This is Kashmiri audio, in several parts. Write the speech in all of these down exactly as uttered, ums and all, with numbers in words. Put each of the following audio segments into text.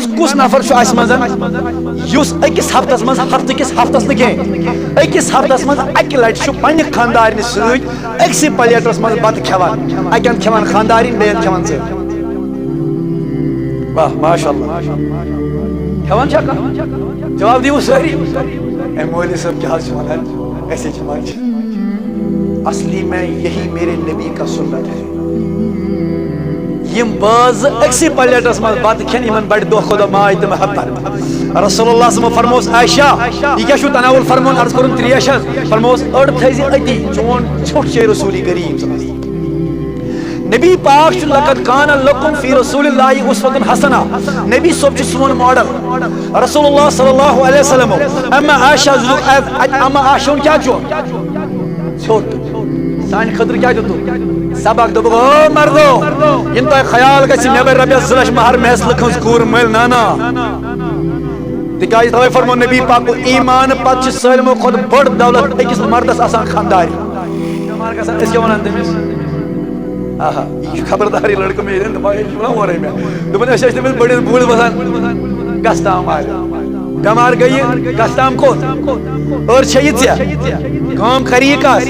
کُس نفر چھُ اَسہِ منٛز، یُس أکِس ہفتس منٛز، ہفتہٕ کِس ہفتس نہٕ کینٛہہ، أکِس ہفتس منٛز اَکہِ لٹہِ چھُ پننہِ خانٛدارنہِ سۭتۍ أکسٕے پلیٹس منٛز بتہٕ کھٮ۪وان؟ اَکہِ اندٕ کھٮ۪وان خانٛدارِنۍ، بیٚیہِ اندٕ کھٮ۪وان ژٕ۔ واہ، ماشاءاللہ۔ کھٮ۪وان چھا کانٛہہ؟ جواب دِیِو سٲری۔ اے مولوی صٲب، کیٛاہ حظ چھِ وَنان؟ أسۍ حظ چھِ وَنان، اصلی میں یہی میرے نبی کا سنت ہے۔ یِم بٲژ أکسٕے پلیٹس منٛز بتہٕ کھٮ۪ن، یِمن بڑِ دۄہ کھۄتہٕ دۄہ ماے تہٕ محبت۔ رسول اللہ صلی اللہ علیہ وسلم فرموس، عائشہ، یہِ کیٛاہ چھُو تناول فرمووُن؟ عرض کوٚرُن، تریش حظ۔ فرمووُس، أڑ تھٲیزِ أتی، چون ژھیوٚٹ چھے رسول کریم صلی اللہ علیہ وسلم۔ نبی پاک چھُ، لقد کان لکم فی رسول اللہ اسوۃ حسنہ۔ نبی صٲب چھُ سون ماڈل۔ رسول اللہ صلی اللہ علیہ وسلم۔ اما عائشہ، اما عائشہ ہُنٛد کیٛاہ چھُ؟ ژھیوٚٹ۔ سانہِ خٲطرٕ کیٛاہ دیُتُکھ؟ سبق۔ دوٚپُکھ، او مردو، یِنہٕ تۄہہِ خیال گژھِ، مےٚ بَرِ رۄپیَس زٕ لَچھ مہر، مےٚ ہٮ۪س لُکھ ہٕنٛز کوٗر مٔلۍ۔ نہ، نہ۔ تِکیٛازِ تَوَے فرموو نبی پاکو، ایمان پتہٕ چھِ سٲلمو کھۄتہٕ بٔڑ دولت أکِس مردس آسان خانٛدارِ۔ أسۍ کیٛاہ وَنان تٔمِس؟ آہا، یہِ چھُ خبردار، یہِ لڑکہٕ مےٚ ییٚلہِ دپان، یہِ چھُ وَنان اورَے مےٚ۔ دوٚپُن، أسۍ ٲسۍ تٔمِس بٔڑِس بوٗلۍ وَسان گژھٕ تام آلہِ۔ بٮ۪مار گٔیہِ، گژھٕ تام کوٚت؟ أر چھےٚ یہِ ژےٚ۔ کٲم کَری یہِ کَس؟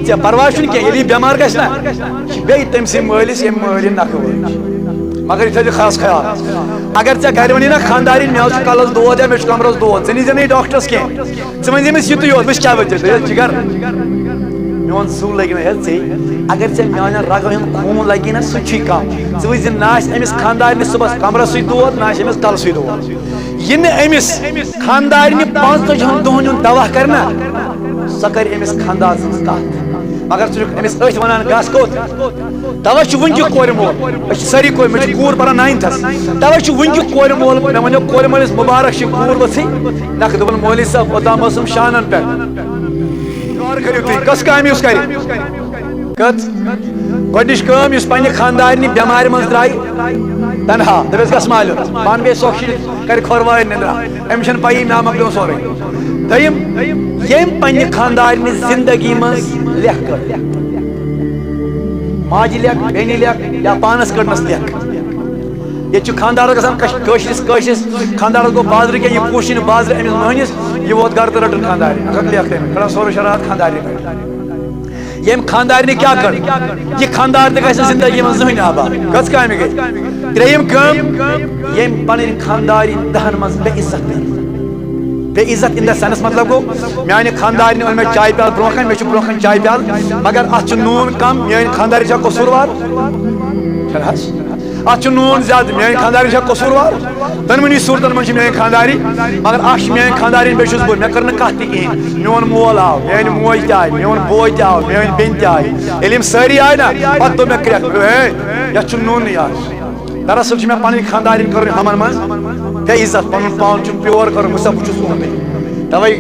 ژےٚ پَرواے چھُنہٕ کینٛہہ، ییٚلہِ یہِ بٮ۪مار گژھِ نا، یہِ چھِ بیٚیہِ تٔمۍ سٕے مٲلِس، ییٚمۍ مٲلۍ یہِ نَکھٕ وٲج۔ مگر یہِ تھٲیزِ خاص خیال، اگر ژےٚ گَرِ وَنی نا خانٛدارِنۍ، مےٚ حظ چھُ کَلَس دود یا مےٚ چھُ کَمرَس دود، ژٕ نیٖزِ نہٕ یہِ ڈاکٹرَس کینٛہہ۔ ژٕ ؤنۍ زِ أمِس یِتُے یوت، وٕچھ کیٛاہ وَنہِ ژےٚ، دوٚپُس، جِگر، میون زُو لَگہِ نہٕ ہٮ۪تھ ژےٚ، اگر ژےٚ میانٮ۪ن رگن ہُنٛد خوٗن لگی نہ، سُہ چھُے کم۔ ژٕ وٕچھ زِ نہ آسہِ أمِس خانٛدارنہِ صُبحس کمرسٕے دود، نہ آسہِ أمِس کلسٕے دود۔ یہِ نہٕ أمِس خانٛدارنہِ پانٛژتٲجِہن دۄہن ہُنٛد دوا کرِ نہ، سۄ کرِ أمِس خانٛدار سٕنٛز کتھ۔ مگر ژٕ چھُکھ أمِس أتھۍ ونان، گژھ کوٚت؟ توے چھُ وٕنہِ تہِ کورِ مول، أسۍ چھِ سٲری کورِ، مےٚ چھِ کوٗر پران ناینتھس، توے چھُ وٕنہِ تہِ کورِ مول۔ مےٚ ونیو کورِ مٲلِس، مُبارک چھِ کوٗر ؤژھٕے۔ نکھٕ دوٚپُن، مولوی صٲب، اوٚتام ٲسٕم شانن پٮ۪ٹھ۔ غور کٔرِو تُہۍ، کۄس کامہِ یُس کرِ؟ کٔژ؟ گۄڈٕنِچ کٲم، یُس پننہِ خانٛدارنہِ بٮ۪مارِ منٛز درٛایہِ تنہا، دٔپِس، گژھ مالیُن، پانہٕ بیٚیہِ سۄکھ شِرِتھ، کرِ کھۄر وارِ نِندرا، أمِس چھَنہٕ پَیی مےٚ مۄکلیو سورُے۔ دوٚیِم، ییٚمۍ پننہِ خانٛدارنہِ زندگی منٛز لیکھ کٔڑ، ماجہِ لیکھ، بیٚنہِ لیکھ یا پانَس کٔڑنَس لیکھ۔ ییٚتہِ چھُ خانٛدارَس گژھان کش-، کٲشرِس، کٲشرِس خانٛدارَس گوٚو بازرٕ کینٛہہ، یہِ پوٗشہِ نہٕ بازرٕ أمِس مۄہنِس، یہِ ووت گَرٕ تہٕ رٔٹٕن خانٛدارِ۔ اَکھ اَکھ لیکھ تٔمۍ، کَڑان سورُے شرارت خانٛدارِ پٮ۪ٹھ۔ ییٚمۍ خانٛدارنہِ کیٛاہ کٔر؟ یہِ خانٛدار تہِ گژھِ نہٕ زِندگی منٛز زٕہٕنۍ آباد۔ کٔژ کامہِ گٔے؟ ترٛیٚیِم کٲم، ییٚمۍ پَنٕنۍ خانٛدارِنۍ دَہَن منٛز بے عزت کٔر۔ بے عزت in the sense مطلب گوٚو، میٛانہِ خانٛدارنہِ اوٚن مےٚ چایہِ پیٛالہٕ برٛونٛہہ کَنہِ، مےٚ چھُ برٛونٛہہ کَنہِ چایہِ پیٛالہٕ، مگر اَتھ چھُ نوٗن کَم، میٛٲنۍ خانٛدارِنۍ چھےٚ قصوٗروار؟ چھَنہٕ حظ؟ اَتھ چھُ نوٗن زیادٕ، میٛٲنۍ خانٛدارِنۍ چھےٚ قصوٗروار؟ دۄنوٕنی صوٗرتَن منٛز چھِ میٛٲنۍ خانٛدارِنۍ، مگر اَکھ چھِ میٛٲنۍ خانٛدارِنۍ، بیٚیہِ چھُس بہٕ، مےٚ کٔر نہٕ کَتھ تہِ کِہیٖنۍ۔ میون مول آو، میٛانہِ موج تہِ آیہِ، میون بوے تہِ آو، میٛٲنۍ بیٚنہِ تہِ آیہِ۔ ییٚلہِ یِم سٲری آیہِ نا، پَتہٕ دوٚپ مےٚ کرٛٮ۪کھ، ہے، یَتھ چھُ نوٗنٕے آز۔ دراصل چھِ مےٚ پنٕنۍ خانٛدارِنۍ کٔرٕن ہُمن منٛز بے عزت، پنُن پان چھُم پیور کٔرٕن، وٕچھ سا بہٕ چھُس تُہُنٛدُے۔ توے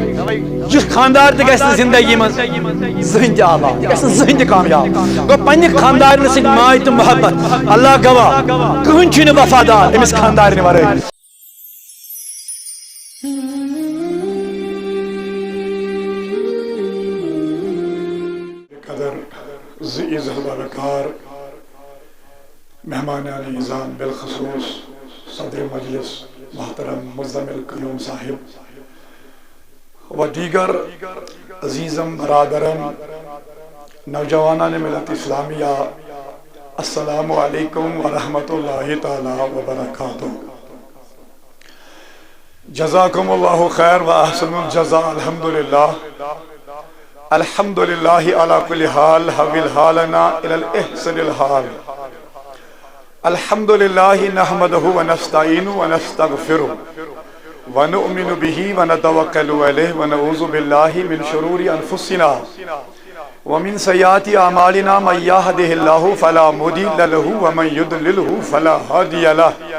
یُس خانٛدار تہِ گژھِ نہٕ زندگی منٛز زٕہٕنۍ تہِ آباد، یہِ گژھِ نہٕ زٕہٕنۍ تہِ کامیاب۔ گوٚو پننہِ خانٛدارنہِ سۭتۍ ماے تہٕ محبت، اللہ گواہ، کٕہٕنۍ چھُنہٕ وفادار أمِس خانٛدارنہِ ورٲے۔ قدر زِ عزت برکار مہمانان اعظم بالخصوص صدر مجلس محترم مزمل قیوم صاحب و دیگر عزیزم برادرم نوجوانان ملت اسلامیہ، السلام علیکم ورحمۃ اللہ تعالی وبرکاتہ۔ جزاکم اللہ خیر و احسن الجزاء۔ الحمدللہ، الحمدللہ علی کل حال، حول حالنا الی الاحسن الحال۔ الحمدللہ نحمدہ و نستعین و نستغفرہ و نؤمن بہ و نتوکل علیہ و نعوذ باللہ من شرور انفسنا ومن سیئات اعمالنا، من یهده اللہ فلا مضل لہ ومن یضللہ فلا هادی لہ۔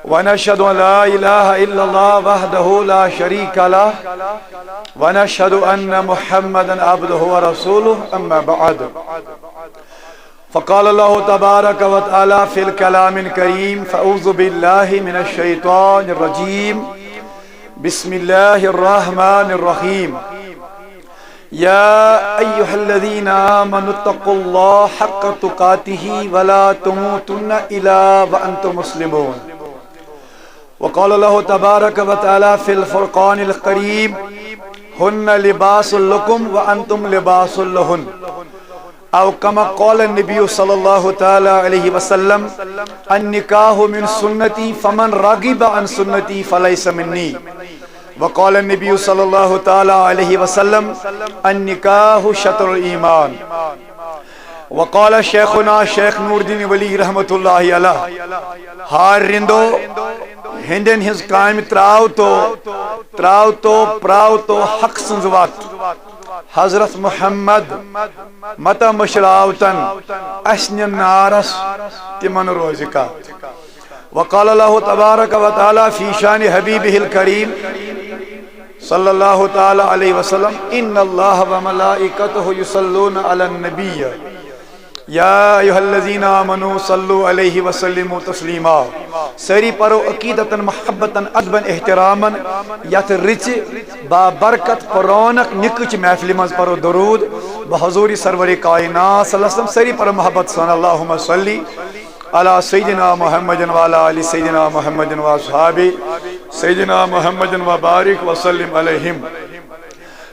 ونشهد أن لا إله إلا الله وحده لا شريك له، ونشهد أن محمدا عبده ورسوله، أما بعد۔ فقال الله تبارك وتعالى في الكلام الكريم، فأعوذ بالله من الشيطان الرجيم، بسم الله الرحمن الرحيم۔ يا أيها الذين آمنوا اتقوا الله حق تقاته ولا تموتن إلا وأنتم مسلمون۔ وقال الله تبارك وتعالى في الفرقان الكريم: هن لباس لكم وأنتم لباس لهن. أو كما قال النبي صلى الله تعالى عليه وسلم: النكاح من سنتي، فمن رغب عن سنتي فليس مني. وقال النبي صلى الله تعالى عليه وسلم: النكاح شطر الإيمان. وقال شيخنا شيخ نور الدين ولي رحمة الله عليه: ہار رندو ہندن ہنز کامہِ تراو تو، تراو تو، پراو تو حق سنز وت۔ حضرت محمد متا مشراوتن اسنہِ نارس تمن روزِ کتھ۔ وقال الله تبارك وتعالى في شان حبيبه الكريم صلى الله تعالى عليه وسلم: إن الله وملائكته يصلون على النبي، يا أيها الذين آمنوا صلوا عليه وسلموا تسليما. سٲری پرو عقیدتن، محبتن، ادبن، احترامن یتھ رٕژِ بابرکت پرونک نکچ محفلہِ منز پرو درود بحضور سرور کائنات صلی اللہ علیہ وسلم۔ سٲری پرو محبت سان: اللهم صل على سيدنا محمد وعلى آل سيدنا محمد وأصحاب سيدنا محمد وبارك وسلم عليهم.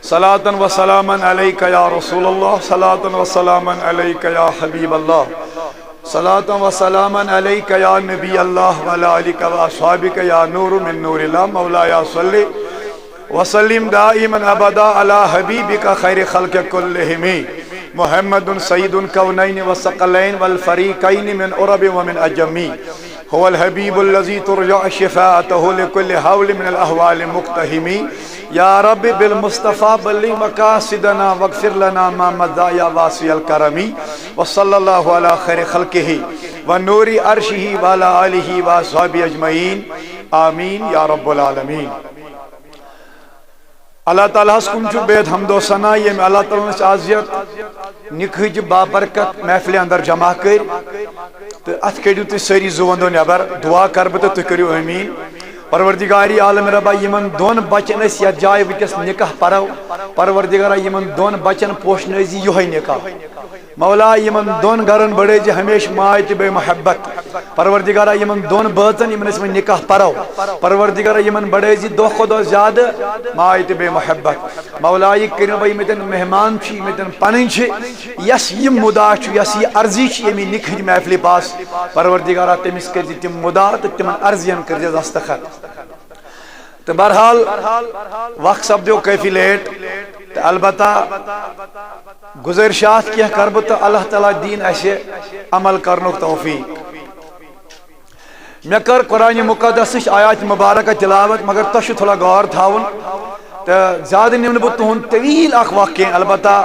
صلاة وسلاما عليك يا رسول الله، صلاة وسلاما عليك يا حبيب الله، صلاة وسلاما عليك يا نبي الله وعلى آلك وأصحابك يا نور من نور الله. مولاي صل وسلم دائما أبدا على حبيبك خير خلق كلهم، محمد سيد الكونين والثقلين والفريقين من عرب ومن عجم. هو الحبيب الذي ترجى شفاعته لكل هول من الأهوال مقتحم. يا رب بالمصطفى بلغ مقاصدنا واغفر لنا ما مضى يا واسع الكرم. وصلى الله على خير خلقه ونور عرشه وعلى آله وأصحابه أجمعين. آمين يا رب العالمين. اللہ تعالیٰ ہس کُن چھُ بید حمد و ثنا، ییٚمۍ اللہ تعالیٰ ہن أسۍ آز یتھ نکاحٕچ بابرکت محفلہِ اندر جمع کٔرۍ۔ تہٕ اتھ کٔڑِو تُہۍ سٲری زُو وندو نٮ۪بر، دعا کرٕ بہٕ تہٕ تُہۍ کٔرِو آمین۔ پروردگار عالم ربا، یِمن دۄن بچن أسۍ یتھ جایہِ وٕنکیٚس نکاح پرو، پروردگارا، یِمن دۄن بچن پوشنٲوزِ یِہوٚے نکاح۔ مولا، یِمن دۄن گرن بڑٲوزِ ہمیشہِ ماے تہٕ بیٚیہِ محبت۔ پروردگارا، یِمن دۄن بٲژن، یِمن أسۍ وۄنۍ نکاح پرو، پروردگارا، یِمن بڑٲوزِ دۄہ کھۄتہٕ دۄہ زیادٕ ماے تہٕ بیٚیہِ محبت۔ مولا، یہِ کٔرِو وۄنۍ یِم ییٚتٮ۪ن مہمان چھِ، یِم ییٚتٮ۪ن پنٕنۍ چھِ، یس یہِ مُدا چھُ، یس یہِ عرضی چھِ ییٚمہِ نکاحٕچ محفلہِ پاس، پروردگارا، تٔمِس کٔرزِ تِم مُدا تہٕ تِمن عرضین کٔرزِ دستخط۔ تہٕ بہرحال، وقت سپدیو کٲفی لیٹ، تہٕ البتہ گزٲرشات کینٛہہ کرٕ بہٕ تہٕ اللہ تعالیٰ دِیِن اَسہِ عمل کرنُک توفیق۔ مےٚ کٔر قرآن مقدسٕچ آیات مبارکہ تلاوت، مگر تۄہہِ چھُ تھوڑا غور تھاوُن۔ تہٕ زیادٕ نِمہٕ نہٕ بہٕ تُہُنٛد طویل اکھ وقت کینٛہہ، البتہ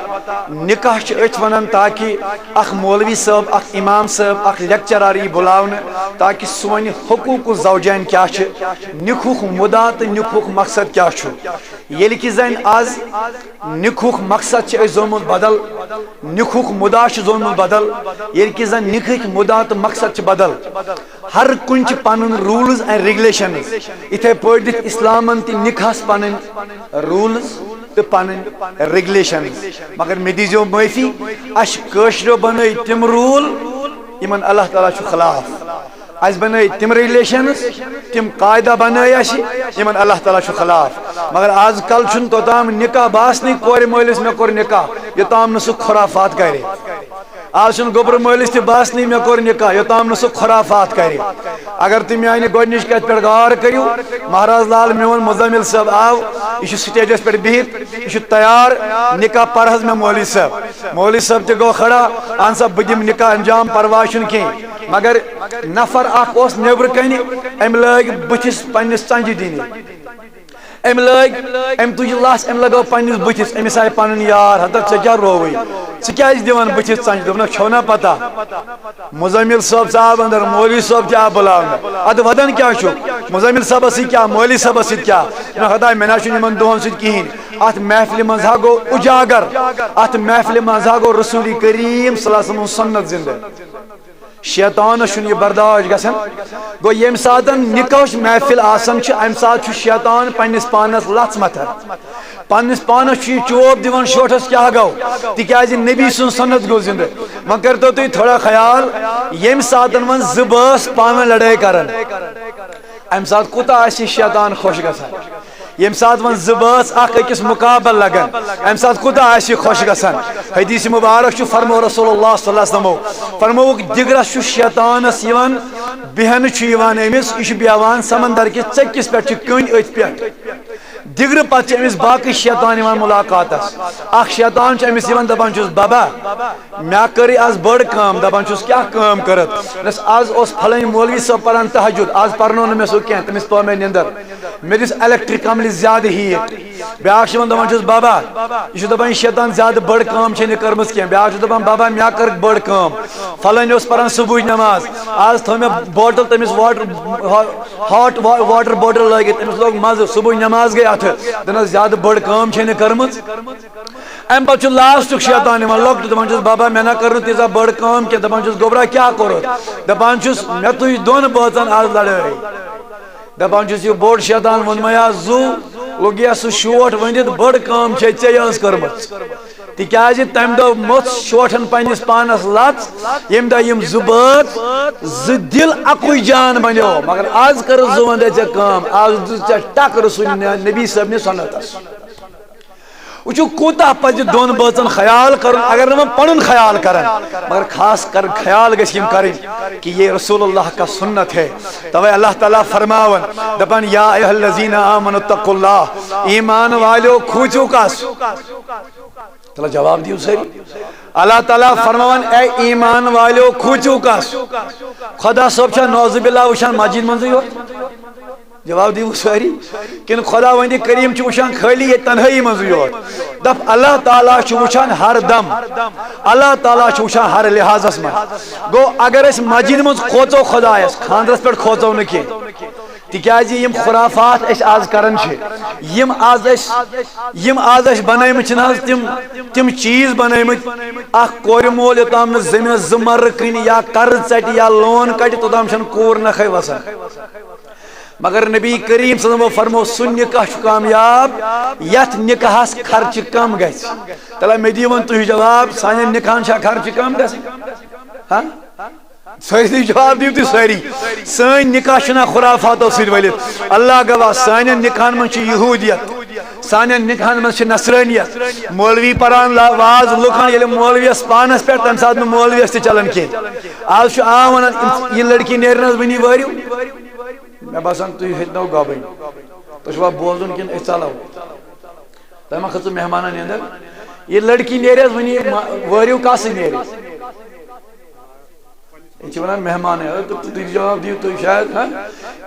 نکاح چھِ أتھۍ ونان تاکہ اکھ مولوی صٲب، اکھ امام صٲب، اکھ لیکچرر یی بُلاونہٕ، تاکہ سون حقوق الزوجین کیٛاہ چھِ، نکاحُک مُدا تہٕ نکاحُک مقصد کیٛاہ چھُ۔ ییٚلہِ کہِ زن آز نکاحُک مقصد چھُ أسۍ زومُت بدل، نکاحُک مُدا چھُ زومُت بدل، ییٚلہِ کہِ زن نکاحٕکۍ مُدا تہٕ مقصد چھِ بدل۔ ہر کُنہِ چھِ پنٕنۍ rules and regulations۔ یِتھے پٲٹھۍ دِتھ اسلامن تہِ نکاحس پنٕنۍ rules تہٕ پنٕنۍ regulations۔ مگر مےٚ دیٖزیو معٲفی، اسہِ کٲشریو بنٲے تِم rule یِمن اللہ تعالیٰ چھُ خلاف۔ اسہِ بنٲے تِم regulations، تِم قاعدہ بنٲے اسہِ یِمن اللہ تعالیٰ چھُ خلاف۔ مگر آز کل چھُنہٕ توٚتام نکاح باسنٕے کورِ مٲلِس مےٚ کوٚر نکاح، یوٚتام نہٕ سُہ خرافات کرِ۔ آز چھُنہٕ گوٚبرٕ مٲلِس تہِ باسنٕے مےٚ کوٚر نکاح، یوٚتام نہٕ سُہ خرافات کرِ۔ اگر تُہۍ میانہِ گۄڈٕنِچ کتھِ پٮ۪ٹھ غور کٔرِو، مہراز لال میون مزمل صٲب آو، یہِ چھُ stageس پٮ۪ٹھ بِہِتھ، یہِ چھُ تیار، نکاح پرٕ حظ مےٚ مولوی صٲب۔ مولوی صٲب تہِ گوٚو کھڑا، اہن سا بہٕ دِمہٕ نکاح انجام، پرواے چھُنہٕ کینٛہہ۔ مگر نفر اکھ اوس نیبرٕ کنہِ، أمۍ لٲگۍ بٕتھِس پننِس ژنجہِ دِنہِ۔ أمۍ لٲگۍ، أمۍ تُج لَژھ، أمۍ لگٲو پننِس بٕتھِس، أمِس آیہِ پنٕنۍ یار، ہتا ژےٚ کیٛاہ رووُے؟ ژٕ کیٛازِ دِوان بٕتھِس ژنجہِ؟ دوٚپنَکھ، چھو نا پتہ؟ مزمل صٲب ژاو اندر، مولوی صٲب تہِ آو بُلاونہٕ۔ ادٕ ودان کیٛاہ چھُکھ؟ مزمل صٲبس سۭتۍ کیٛاہ، مولوی صٲبس سۭتۍ کیٛاہ؟ نہ خداے، مےٚ نہ چھُنہٕ یِمن دۄہن سۭتۍ کِہیٖنۍ۔ اتھ محفلہِ منٛز ہا گوٚو اُجاگر، اتھ محفلہِ منٛز ہا گوٚو رسول کریم صلی اللہ علیہ وسلم سُنت زندٕ۔ شیطانس چھُنہٕ یہِ برداشت گژھان۔ گوٚو، ییٚمہِ ساتن نکاحٕچ محفل آسان چھِ، امہِ ساتہٕ چھُ شیطان پننِس پانس لژھ متھان، پننِس پانس چھُ یہِ چوب دِوان، شوٹھس کیٛاہ گوٚو؟ تِکیازِ نبی سُنٛد سُنت گوٚو زندٕ۔ وۄنۍ کٔرۍتو تُہۍ تھوڑا خیال، ییٚمہِ ساتن وۄنۍ زٕ بٲژ پانہٕ ؤنۍ لڑٲے کران، امہِ ساتہٕ کوٗتاہ آسہِ یہِ شیطان خۄش گژھان؟ ییٚمہِ ساتہٕ وۄنۍ زٕ بٲژ اکھ أکِس مُقابل لگن، امہِ ساتہٕ کوٗتاہ آسہِ یہِ خۄش گژھان؟ حدیث مبارک چھُ، فرمو رسول اللہ صلی اللہ علیہ وسلمو، فرمووُکھ، دِگرس چھُ شیطانس یِوان، بیہنہٕ چھُ یِوان أمِس، یہِ چھُ بیہوان سمندر کِس ژٔکِس پٮ۪ٹھ، چھِ کٔنۍ أتھۍ پٮ۪ٹھ۔ دِگرٕ پتہٕ چھِ أمِس باقٕے شیطان یِوان مُلاقاتس۔ اکھ شیطان چھُ أمِس یِوان، دپان چھُس، بابا، مےٚ کٔرٕے از بٔڑ کٲم۔ دپان چھُس، کیٛاہ کٲم کٔرٕتھ؟ دوٚپنس، از اوس پھلٲنۍ مولوی صٲب پران تہجد، از پرنو نہٕ مےٚ سُہ کینٛہہ، تٔمِس پٲو مےٚ نِندٕر۔ مےٚ دِژ electric کملہِ زیادٕ heat۔ بیٛاکھ چھُ یِوان، دپان چھُس، بابا، یہِ چھُ دپان، یہِ شیطان، زیادٕ بٔڑ کٲم چھے نہٕ کٔرمٕژ کینٛہہ۔ بیٛاکھ چھُ دپان، بابا، مےٚ کٔر بٔڑ کٲم، پھلٲنۍ اوس پران صبحٕچ نماز، از تھٲو مےٚ bottle تٔمِس water، hot wa-، water bottle لٲگِتھ، تٔمِس لوٚگ مزٕ، صبحٕچ نماز گٔے اتھٕ۔ دپان، زیادٕ بٔڑ کٲم چھے نہٕ کٔرمٕژ۔ امہِ پتہٕ چھُ lastُک شیطان یِوان، لۄکٹُے، دپان چھُس، بابا، مےٚ نہ کٔر نہٕ تیٖژاہ بٔڑ کٲم کینٛہہ۔ دپان چھُس، گوٚبرا، کیٛاہ کوٚرُتھ؟ دپان چھُس، مےٚ تُج دۄن بٲژن از لڑٲے۔ دپان چھُس، یہِ بوٚڑ شیطان ووٚنمَے آز زُو، لوٚگ یَس سُہ شوٹھ ؤنِتھ، بٔڑ کٲم چھے ژےٚ یٲژ کٔرمٕژ۔ تِکیٛازِ تَمہِ دۄہ مٔژھ شوٹھن پننِس پانس لژ، ییٚمہِ دۄہ یِم زٕ بٲژ، زٕ دِل اکُے جان بنیو۔ مگر از کٔرٕتھ زُوَن دۄہ ژےٚ کٲم، از دِژ ژےٚ ٹکھ رسول نبی صٲبنہِ سُنتس۔ وٕچھِو، کوٗتاہ پزِ دۄن بٲژن خیال کرُن، اگر نہٕ وۄنۍ پنُن خیال کرن، مگر خاص کر خیال گژھِ یِم کرٕنۍ کہ یہ رسول اللہ کا سنت ہے۔ توے اللہ تعالیٰ فرماون، دپان، یا ایھا الذین آمنوا اتقوا اللہ، ایمان والیو، کھوٗژِو کس؟ تلا جواب دیو سٲری۔ اللہ تعالیٰ فرماون، اے ایمان والیو، کھوٗژِو کس؟ خدا صٲب چھا نعوذ باللہ وٕچھان مسجد منٛزٕے یوت؟ جواب دیو سٲری۔ کِنہٕ خداوندِ کریم چھُ وٕچھان خٲلی ییٚتہِ تنہٲیی منٛزٕے یوت؟ دپ، اللہ تعالیٰ چھُ وٕچھان ہر دم، اللہ تعالیٰ چھُ وٕچھان ہر لحاظس منٛز۔ گوٚو، اگر أسۍ مسجد منٛز کھوژو خدایس، خاندرس پٮ۪ٹھ کھوژو نہٕ کینٛہہ، تِکیازِ یِم خرافات أسۍ آز کران چھِ، یِم آز أسۍ، یِم آز أسۍ بنٲومٕتۍ چھِنہٕ حظ تِم، تِم چیٖز بنٲومٕتۍ، اکھ کورِ مول یوٚتام نہٕ زٔمیٖنس زٕ مرٕ کٕنہِ یا قرض ژٹہِ یا loan کڑِ، توٚتام چھَنہٕ کوٗر نکھے وسان۔ مگر نبی کریم صلی اللہ علیہ وسلم فرمو، سُہ نکاح چھُ کامیاب یتھ نکاحس خرچہٕ کم گژھِ۔ تیٚلہِ مےٚ دِیِو وۄنۍ تُہۍ جواب، سانٮ۪ن نکاحن چھا خرچہٕ کم گژھان؟ ہاں؟ سٲری جواب دِیِو تُہۍ سٲری۔ سٲنۍ نکاح چھِنہ خرافاتو سۭتۍ ؤلِتھ؟ اللہ گواہ، سانٮ۪ن نکاحن منٛز چھِ یہودیت، سانٮ۪ن نکاحن منٛز چھِ نصرٲنیت۔ مولوی پران لا-، واز لُکن، ییٚلہِ مولویس پانس پٮ۪ٹھ، تمہِ ساتہٕ نہٕ مولویس تہِ چلان کینٛہہ۔ آز چھُ عام ونان، یہِ لڑکی نیرِ نہ حظ وٕنی وٲرِو۔ مےٚ باسان، تُہۍ ہیٚتنو گۄبٕنۍ۔ تُہۍ چھُوا بوزُن کِنہٕ أسۍ ژَلو؟ تۄہہِ ما کھٔژٕو مہمانَن نیٚنٛدٕر؟ یہِ لڑکی نیرِ حظ وٕنی، ما-، وٲرِو کَس سۭتۍ نیرِ؟ یہِ چھِ وَنان مہمانٕے۔ اَدٕ تُہۍ، تُہۍ جواب دِیِو تُہۍ شاید، ہاں؟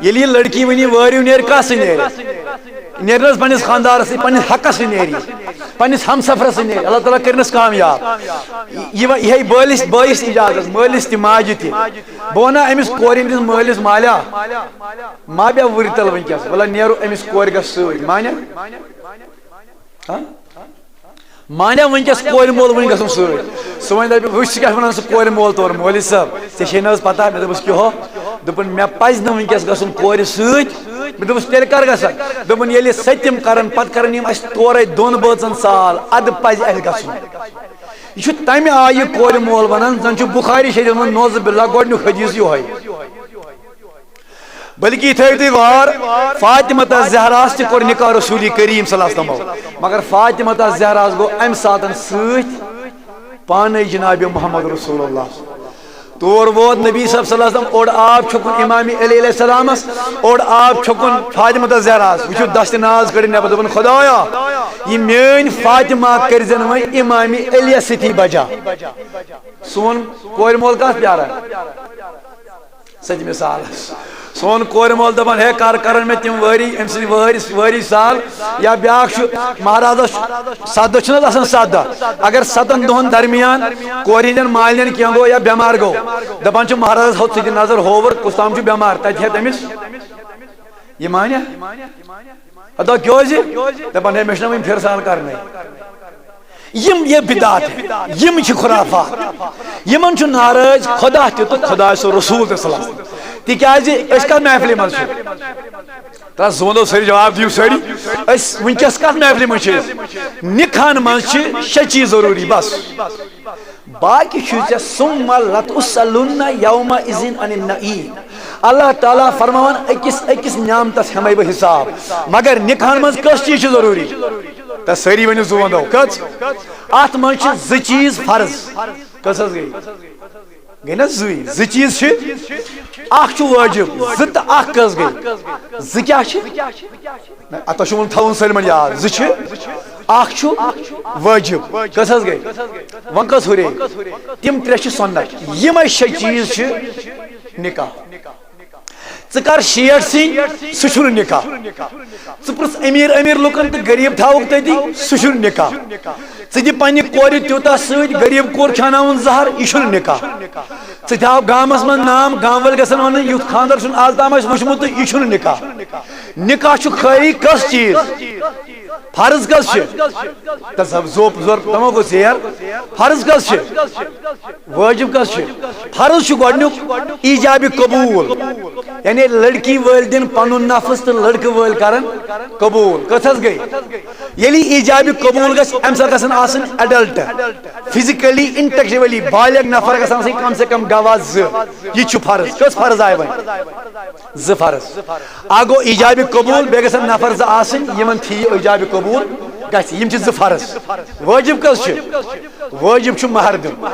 ییٚلہِ یہِ لڑکی وٕنی وٲرِو نیرِ، کَس سۭتۍ نیرِ؟ نیرِ نہ حظ پنٛنِس خانٛدارَس سۭتۍ، پنٛنِس حقَس سۭتۍ نیرِ یہِ، پنٛنِس ہمسفرَس سۭتۍ نیرِ۔ اللہ تعالیٰ کٔرِنَس کامیاب۔ یہِ وَ-، یہِ ہیٚیہِ بٲلِس، بٲیِس تہِ اجازت، مٲلِس تہِ، ماجہِ تہِ۔ بہٕ وَنہٕ أمِس کورِ، أمِس مٲلِس، مالیٰ، ما بیٚہہ وُرِ تَل وٕنکیٚس، وَلہٕ نیرو أمِس کورِ گژھِ سۭتۍ، مانہِ؟ ہاں؟ مانہِ وٕنکیٚس کورِ مول وٕنہِ گژھُن سۭتۍ؟ سُہ وۄنۍ دَپہِ، وٕچھ، ژٕ کیٛاہ وَنان سُہ کورِ مول تورٕ، مولوی صٲب، ژےٚ چھے نہ حظ پَتہ؟ مےٚ دوٚپُس، کیٛاہ ہو؟ دوٚپُن، مےٚ پَزِ نہٕ وٕنکیٚس گژھُن کورِ سۭتۍ۔ مےٚ دوٚپُس، تیٚلہِ کَر گژھکھ؟ دوٚپُن، ییٚلہِ سٔتِم کَرَن، پَتہٕ کَرَن یِم اَسہِ تورَے دۄن بٲژَن سال، اَدٕ پَزِ اَسہِ گژھُن۔ یہِ چھُ تَمہِ آیہِ کورِ مول وَنان، زَن چھُ بُخاری شریٖفَس منٛز نعوذ باللہ گۄڈٕنیُک حدیث یِہوٚے۔ بلکہ یہِ تھٲیِو تُہۍ وار، فاطمہ تہٕ زہراہَس تہِ کوٚر نکاح رسول کریم صلی اللہ علیہ وسلمو۔ مگر فاطمہ تہٕ زہراہَس گوٚو اَمہِ ساتَن سۭتۍ پانَے جناب محمد رسول اللہ۔ تور ووت نبی صٲب صلی اللہ علیہ وسلم، اوٚڑ آب چھوٚکُن امام علی علیہ السلامَس، اوٚڑ آب چھوٚکُن فاطمہ تہٕ زہراہَس۔ وٕچھِو دست ناز کٔڑِتھ نٮ۪بر، دوٚپُن، خدایا، یہِ میٲنۍ فاطمہ کٔرۍزٮ۪ن وۄنۍ امام علیَس سۭتی بجا۔ سون کورِ مول کَتھ پیاران؟ سٔتمہِ سالَس۔ سون کورِ مول دَپان، ہے، کَر کَرَن مےٚ تِم وٲری، أمۍ سٕنٛدۍ وٲرۍ، وٲری سال۔ یا بیٛاکھ چھُ، مہرازَس چھُ، سَتھ دۄہ چھِنہٕ حظ آسان، سَتھ دۄہ۔ اگر سَتَن دۄہَن درمیان کورِ ہِنٛدٮ۪ن مالٮ۪ن کینٛہہ گوٚو یا بٮ۪مار گوٚو، دَپان چھِ، مہرازَس ہو ژٕ دِ نظر ہووُر، کُس تام چھُ بٮ۪مار، تَتہِ ہٮ۪تھ أمِس۔ یہِ مانیٛا؟ ہتا کیٛازِ؟ دَپان، ہے، مےٚ چھُنہ وٕنہِ فِرسال کَرنَے۔ یِم یہِ بدعت، یِم چھِ خرافات۔ یِمن چھُ ناراض خدا تہِ تہٕ خداے سُنٛد رسول تہِ صلی اللہ علیہ وسلم۔ تِکیٛازِ أسۍ کَتھ محفلہِ منٛز چھِ؟ تَس ووٚنو سٲری، جواب دِیِو سٲری۔ أسۍ وٕنکیٚس کَتھ محفلہِ منٛز چھِ أسۍ؟ نِکاحن منٛز چھِ شےٚ چیٖز ضروٗری، بس۔ باقی چھُ ژےٚ ثم لتسألن یومئذ عن النعیم۔ اللہ تعالیٰ فرماوان، أکِس أکِس نعمتس ہٮ۪مے بہٕ حساب۔ مگر نکاحن منٛز کٔژ چیٖز چھِ ضروٗری؟ تہٕ سٲری ؤنِو زٕ وندو۔ کٔژ؟ اتھ منٛز چھِ زٕ چیٖز فرض۔ کٔژ حظ گٔے؟ گٔے نا زٕے؟ زٕ چیٖز چھِ، اکھ چھُ وٲجِب، زٕ تہٕ اکھ کٔژ گٔے؟ زٕ کیٛاہ چھِ؟ نہ، اتھ چھُ وۄنۍ تھاوُن سٲلمن یاد۔ زٕ چھِ، اکھ چھُ وٲجِب۔ کٔژ حظ گٔے؟ وۄنۍ کٔژ ہُرے؟ تِم ترٛےٚ چھِ سُنت۔ یِمے شےٚ چیٖز چھِ نکاح۔ ژٕ کر شیٹھ سٕنٛدۍ، سُہ چھُنہٕ نکاح۔ ژٕ پرٛژھ أمیٖر أمیٖر لُکن تہٕ غریٖب تھاوُکھ تٔتی، سُہ چھُنہٕ نکاح۔ ژٕ دِ پننہِ کورِ تیوٗتاہ سۭتۍ، غریٖب کور کھیاناوُن زہر، یہِ چھُنہٕ نکاح۔ ژٕ تھاو گامس منٛز نام، گام وٲلۍ گژھن ونٕنۍ، یُتھ خانٛدر چھُنہٕ آز تام اَسہِ وُچھمُتٕے، یہِ چھُنہٕ نکاح۔ نکاح چھُ خٲلی کٔژ چیٖز؟ فرض کٔژ چھِ؟ تہٕ زب-، زوپ زور تمو گوٚو ژیر۔ فرض کٔژ چھِ؟ وٲجب کٔژ چھِ؟ فرض چھُ گۄڈٕنیُک ایجابِ قبوٗل، یعنی لڑکی وٲلۍ دِن پنُن نفس تہٕ لڑکہٕ وٲلۍ کرن قبوٗل۔ کٔژ حظ گٔے؟ ییٚلہِ ایجابِ قبوٗل گژھِ، امہِ ساتہٕ گژھن آسٕنۍ adult، physically intellectually بالغ نفر گژھن آسٕنۍ کم سے کم گواہ زٕ۔ یہِ چھُ فرض۔ کٔژ فرض آیہِ وۄنۍ؟ زٕ فرض۔ اکھ گوٚو ایجابِ قبوٗل، بیٚیہِ گژھن نفر زٕ آسٕنۍ، یِمن تھی ایجابِ قبوٗل گژھِ۔ یِم چھِ زٕ فرض۔ وٲجب کٔژ چھِ؟ وٲجب چھُ مہر دیُن۔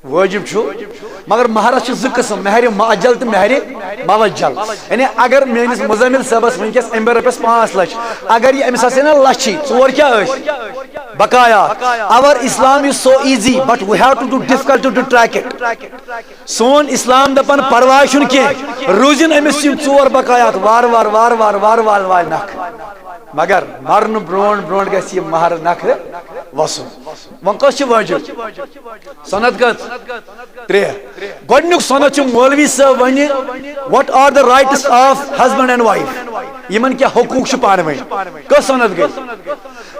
وٲجب چھُ، مگر مہرس چھِ زٕ قٕسم، مہرِ معجل تہٕ مہرِ موجل۔ یعنی اگر میٲنِس مزمل صٲبس وٕنکیٚس أمۍ بہٕ رۄپیس پانٛژھ لچھ، اگر یہِ أمِس آسہِ ہے نا لچھی، ژور کیٛاہ ٲسۍ؟ بقایات۔ Our Islam is so easy, but we have to do difficult to track it. سون اسلام دپان پرواے چھُنہٕ کینٛہہ، روٗزِن أمِس یِم ژور بقایات وارٕ وارٕ وارٕ وارٕ وارٕ وارٕ وارٕ نکھٕ۔ مگر مرنہٕ برونٛٹھ برونٛٹھ گژھِ یہِ مہر نکھٕ وسُن۔ وۄنۍ کۄس چھِ وٲجب؟ سنت کٔژ؟ ترٛےٚ۔ گۄڈٕنیُک سنت چھُ مولوی صٲب ونہِ، what are the rights of husband and wife؟ یِمن کیٛاہ حقوٗق چھِ پانہٕ ؤنۍ؟ کٔژ سنت گٔے؟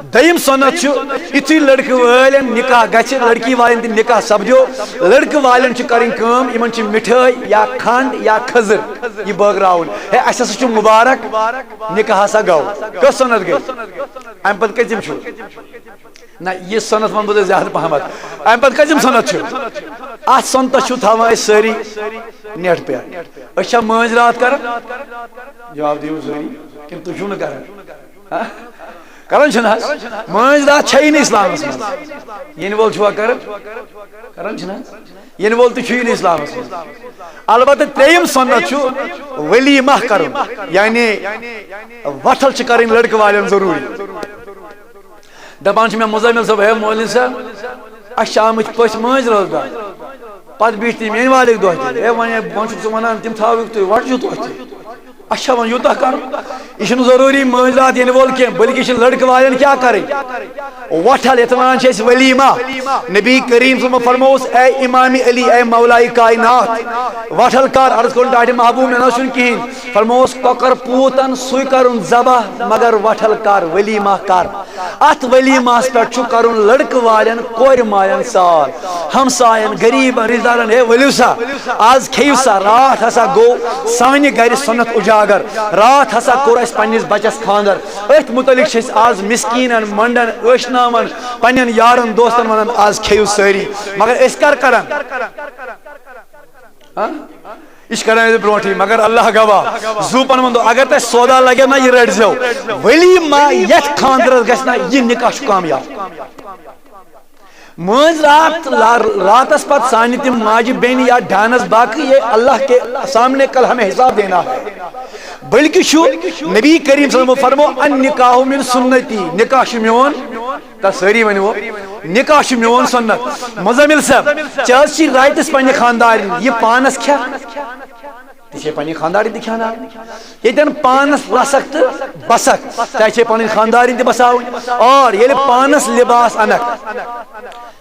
دوٚیِم سنت چھُ، یُتھُے لڑکہٕ وٲلٮ۪ن نکاح گژھِ، لڑکی والٮ۪ن تہِ نکاح سپدیو، لڑکہٕ والٮ۪ن چھِ کرٕنۍ کٲم، یِمن چھِ مِٹھٲے یا کھنڈ یا کھٔزٕر یہِ بٲگراوُن۔ ہے، اَسہِ ہسا چھُ مبارک، نکاح ہسا گوٚو۔ کٔژ سنت گٔے؟ امہِ پتہٕ کٔژِم چھُ؟ نہ، یہِ سنت ونہٕ بہٕ تۄہہِ زیادٕ پہمتھ۔ امہِ پتہٕ کٔژِم سنت چھِ؟ اتھ سنتس چھُو تھاوان أسۍ سٲری نیٹ پٮ۪ٹھ۔ أسۍ چھا مٲنٛزۍ راتھ کران؟ جواب دِیِو سٲری، کِنہٕ تُہۍ چھِو نہٕ کران؟ ہا؟ کران چھِنہٕ حظ؟ مٲنٛزۍ راتھ چھےٚ یی نہٕ اسلامس منٛز۔ یِنہٕ وول چھُوا کران؟ کران چھِنہٕ حظ؟ یِنہٕ وول تہِ چھُ یی نہٕ اسلامس منٛز۔ البتہ ترٛیٚیِم سنت چھُ ولیمہ کرُن، یعنی وٹھل چھِ کرٕنۍ لڑکہٕ والٮ۪ن ضروٗری۔ دپان چھِ مےٚ مزمل صٲب، ہے مولوی صٲب، اَسہِ چھِ آمٕتۍ پٔژھۍ مٲنٛزۍ رٲژ دۄہ۔ پتہٕ بیٖٹھۍ تِم ییٚمہِ والِکۍ دۄہ تہِ۔ ہے وۄنۍ، وۄنۍ چھُکھ ژٕ ونان تِم تھاوٕکھ تُہۍ وۄٹجہِ دۄہ تہِ۔ اَسہِ چھا وۄنۍ یوٗتاہ کرُن؟ یہِ چھُنہٕ ضروٗری مٲنٛزۍ راتھ یِنہٕ وول کینٛہہ، بلکہِ یہِ چھِ لڑکہٕ والٮ۪ن کیٛاہ کرٕنۍ؟ وۄٹھل، یَتھ وَنان چھِ أسۍ ولیمہ۔ نبی کریم صلی اللہ علیہ وسلم فرمووُس، اے امام علی، اے مولائے کائنات، وۄٹھل کر؟ عرض کوٚرُن، ٹاٹھہِ محبوب، مےٚ نہ حظ چھُنہٕ کِہیٖنۍ۔ فرمووُس، کۄکر پوٗتن سُے کرُن ذبح، مگر وۄٹھل کر، ولیمہ کر۔ اتھ ولیمہس پٮ۪ٹھ چھُ کرُن لڑکہٕ والٮ۪ن، کورِ مالٮ۪ن سال، ہمساین، غریبن، رشتہٕ دارن، ہے ؤلِو سا، آز کھیٚیِو سا، راتھ ہسا گوٚو سانہِ گرِ سنت اجاگر، راتھ ہسا کوٚر اسہِ پننِس بچس خاندر۔ أتھۍ متعلق چھِ أسۍ آز مسکیٖنن، منڈن، ٲشناون، پننٮ۪ن یارن دوستن ونان، آز کھیٚیِو سٲری، مگر أسۍ کر کران؟ ہاں؟ یہِ چھِ کران أسۍ برونٛٹھٕے، مگر اللہ گواہ، زُو پنہٕ وَن دۄہ، اگر تۄہہِ سودا لگیو نہ، یہِ رٔٹۍ زیو۔ ولیمہ یتھ خاندرس گژھِ نہ، یہِ نکاح چھُ کامیاب۔ مٲنٛزۍ راتھ، لا-، راتس پتہٕ سانہِ تِم ماجہِ بیٚنہِ یا ڈانس باقٕے، یہ اللہ کے سامنے کل ہمیں حساب دینا ہے۔ بلکہ چھُ نبی کریم صلی اللہ علیہ وسلم فرمو، النکاح من سنتی، نکاح چھُ میون۔ تس سٲری ؤنِو، نکاح چھُ میون سنت۔ مزمل صٲب، ژےٚ حظ چھی rights پننہِ خاندارِ، یہِ پانس کھےٚ، تہِ چھے پننہِ خاندارِ تہِ کھیٛاوناوٕنۍ۔ ییٚتٮ۪ن پانس لسک تہٕ بسک، ژےٚ چھے پنٕنۍ خاندارِنۍ تہِ بساوٕنۍ۔ اور ییٚلہِ پانس لباس انکھ،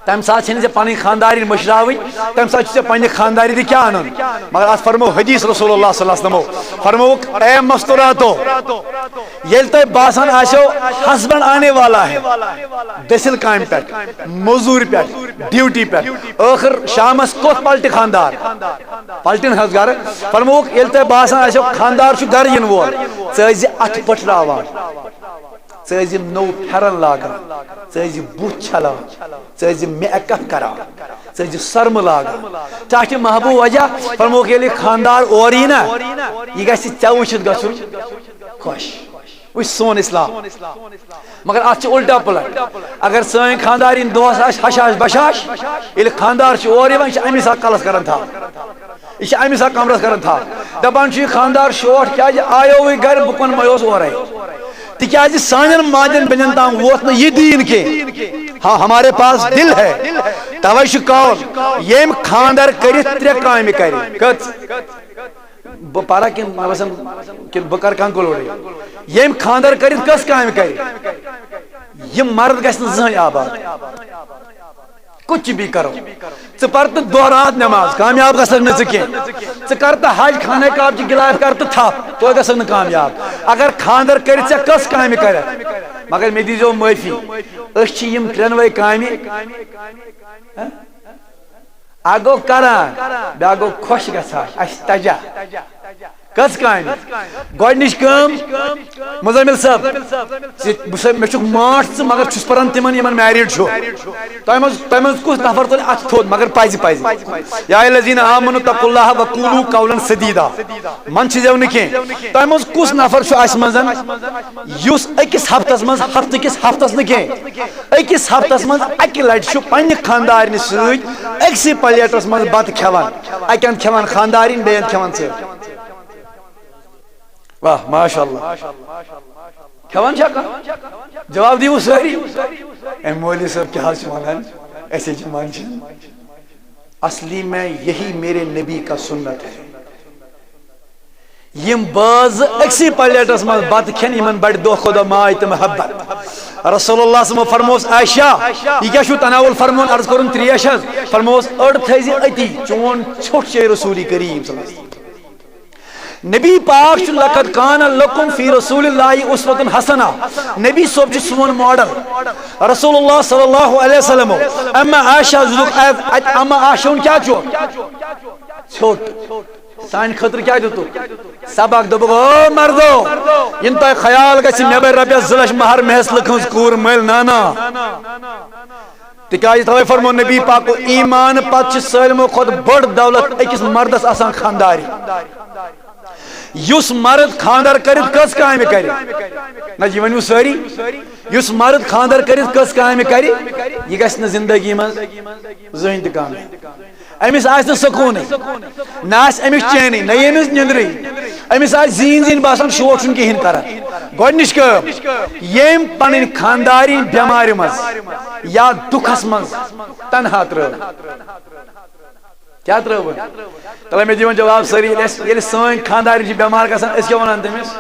تمہِ ساتہٕ چھنہٕ ژےٚ پنٕنۍ خاندارِنۍ مٔشراوٕنۍ، تمہِ ساتہٕ چھُ ژےٚ پننہِ خاندارِ تہِ کیٛاہ انُن؟ مگر اتھ فرمو حدیث رسول اللہ صلی اللہ علیہ وسلم، فرمووُکھ، اے مستوراتو، ییٚلہِ تۄہہِ باسان آسیو husband آنے والا ہے، دٔسِل کامہِ پٮ۪ٹھ، موٚزوٗرِ پٮ۪ٹھ، duty پٮ۪ٹھ، ٲخٕر شامس کوٚت پلٹہِ خاندار؟ پلٹن حظ گرٕ۔ فرمووُکھ، ییٚلہِ تۄہہِ باسان آسیو خاندار چھُ گرٕ یِنہٕ وول، ژٕ ٲسۍ زِ اتھٕ پٔٹھراوان، ژٕ ٲسۍ زِ نوٚو پھٮ۪رن لاگان، ژٕ ٲسۍ زِ بُتھ چھلان، ژٕ ٲسۍ زِ میک اپ کران، ژٕ ٲسۍ زِ سرمہٕ لاگان۔ ژےٚ چھِ محبوب وجہ فرمووُکھ، ییٚلہِ خاندار اورٕ یی نا، یہِ گژھِ ژےٚ وٕچھِتھ گژھُن خۄش۔ وٕچھ سون اسلام۔ مگر اتھ چھِ الٹا پلٹ۔ اگر سٲنۍ خاندارِنۍ دۄہس آسہِ ہشاش بشاش، ییٚلہِ خاندار چھُ اورٕ یِوان، یہِ چھِ امی ساتہٕ کلس کران تھپھ۔ یہِ چھِ اَمہِ ساتہٕ کمرس کران تھپھ۔ دپان چھُ یہِ خانٛدار شوٹھ کیٛازِ آیووٕے گرِ، بہٕ کُن مہ اوس اورے۔ تِکیٛازِ سانٮ۪ن ماجٮ۪ن بیٚنٮ۪ن تام ووت نہٕ یہِ دیٖن کینٛہہ۔ ہاں، ہمارے پاس دل ہے۔ توے چھُ کہاوت، ییٚمۍ خانٛدر کٔرِتھ ترٛےٚ کامہِ کرِ۔ کٔژ؟ بہٕ پرا کِنہٕ مےٚ باسان، کِنہٕ بہٕ کرٕ conclude؟ ییٚمۍ خانٛدر کٔرِتھ کٔژ کامہِ کرِ؟ یہِ مرد گژھِ نہٕ زٕہٕنۍ آباد۔ کچھ بھی کرو۔ ژٕ پر تہٕ دۄہ راتھ نماز، کامیاب گژھکھ نہٕ ژٕ کینٛہہ۔ ژٕ کر تہٕ حج، خانہ کعبہ چہِ غلاف کر تہٕ تھپھ، توتہِ گژھکھ نہٕ کامیاب۔ اگر خانٛدر کٔرِتھ ژےٚ کٔژ کامہِ کرکھ، مگر مےٚ دیٖزیو معٲفی، أسۍ چھِ یِم ترٛٮ۪نوَے کامہِ، ہہ؟ اکھ گوٚو کران، بیٛاکھ گوٚو خۄش گژھان، اَسہِ تجا۔ کٔژ کامہِ؟ گۄڈٕنِچ کٲم، مزمل صٲب، ژٕ، بہٕ چھُسے، مےٚ چھُکھ ماٹھ ژٕ، مگر چھُس پران تِمن، یِمن married چھُ۔ تۄہہِ منٛز، تۄہہِ منٛز کُس نفر تُلہِ اَتھٕ تھوٚد، مگر پزِ، پزِ۔ یا الذین آمنوا اتقوا اللہ وقولوا قولا سدیدا۔ من چھِ زٮ۪و نہٕ کینٛہہ۔ تۄہہِ منٛز کُس نفر چھُ اَسہِ منٛز، یُس أکِس ہفتس منٛز، ہفتہٕ کِس ہفتس نہٕ کینٛہہ، أکِس ہفتس منٛز اَکہِ لٹہِ چھُ پننہِ خانٛدارنہِ سۭتۍ أکسٕے پلیٹس منٛز بتہٕ کھٮ۪وان؟ اَکہِ اندٕ کھٮ۪وان خانٛدارِنۍ، بیٚیہِ اندٕ کھٮ۪وان ژٕ۔ واہ، ماشاء اللہ۔ کھٮ۪وان چھا کانٛہہ؟ جواب دِیِو سٲری۔ اے مولوی صٲب، کیٛاہ حظ چھِ وَنان؟ أسۍ حظ چھِ منٛدچھان۔ اصلی میں یہی میرے نبی کا سنت ہے۔ یِم بٲژ أکسٕے پلیٹس منٛز بتہٕ کھٮ۪ن، یِمن بڑِ دۄہ کھۄتہٕ دۄہ ماے تہٕ محبت۔ رسول اللہ صلی اللہ علیہ وسلم فرموس، عائشہ، یہِ کیٛاہ چھُو تناول فرمووُن؟ عرض کوٚرُن، تریش حظ۔ فرموس، أڑ تھٲیزِ أتی، چون ژھیوٚٹ چھے رسول کریم صلی اللہ علیہ وسلم۔ نبی پاک چھُ، لقد کان لکم فی رسول اللہ اسوۃ حسنہ۔ نبی صٲب چھُ سون ماڈل۔ رسول اللہ صلی اللہ علیہ وسلم۔ اما عائشہ، زُدُک اَتہِ، اما عائشہ ہُن کیٛاہ چھُ؟ ژھیوٚٹ۔ سانہِ خٲطرٕ کیٛاہ دیُتُکھ؟ سبق۔ دوٚپُکھ، او مردو، یِنہٕ تۄہہِ خیال گژھِ مےٚ بَرِ رۄپیَس زٕ لَچھ مہر، مےٚ ہٮ۪س لٕکھ ہٕنٛز کوٗر مٔلۍ، نہ، نہ۔ تِکیٛازِ توے فرمو نبی پاکو، ایمان پتہٕ چھِ سٲلمو کھۄتہٕ بٔڑ دولت أکِس مردس آسان خانداری۔ یُس مرد خاندر کٔرِتھ کٔژ کامہِ کرِ؟ نہ، یہِ ؤنِو سٲری۔ یُس مرد خاندر کٔرِتھ کٔژ کامہِ کرِ، یہِ گژھِ نہٕ زندگی منٛز زٕہٕنۍ تہِ کامیاب۔ أمِس آسہِ نہٕ سکوٗنٕے، نہ آسہِ أمِس چینٕے، نہ یی أمِس نیٚنٛدرٕے۔ أمِس آسہِ زیٖنۍ زیٖنۍ باسان، شوق چھُنہٕ کِہیٖنۍ کران۔ گۄڈٕنِچ کٲم، ییٚمۍ پنٕنۍ خانٛدارِنۍ بٮ۪مارِ منٛز یا دُکھس منٛز تنہا ترٲو۔ کیٛاہ ترٲوٕن؟ تَلے مےٚ دِیِو وۄنۍ جواب سٲری، ییٚلہِ اَسہِ، ییٚلہِ سٲنۍ خانٛدارِنۍ چھِ بٮ۪مار گژھان، أسۍ کیٛاہ وَنان تٔمِس؟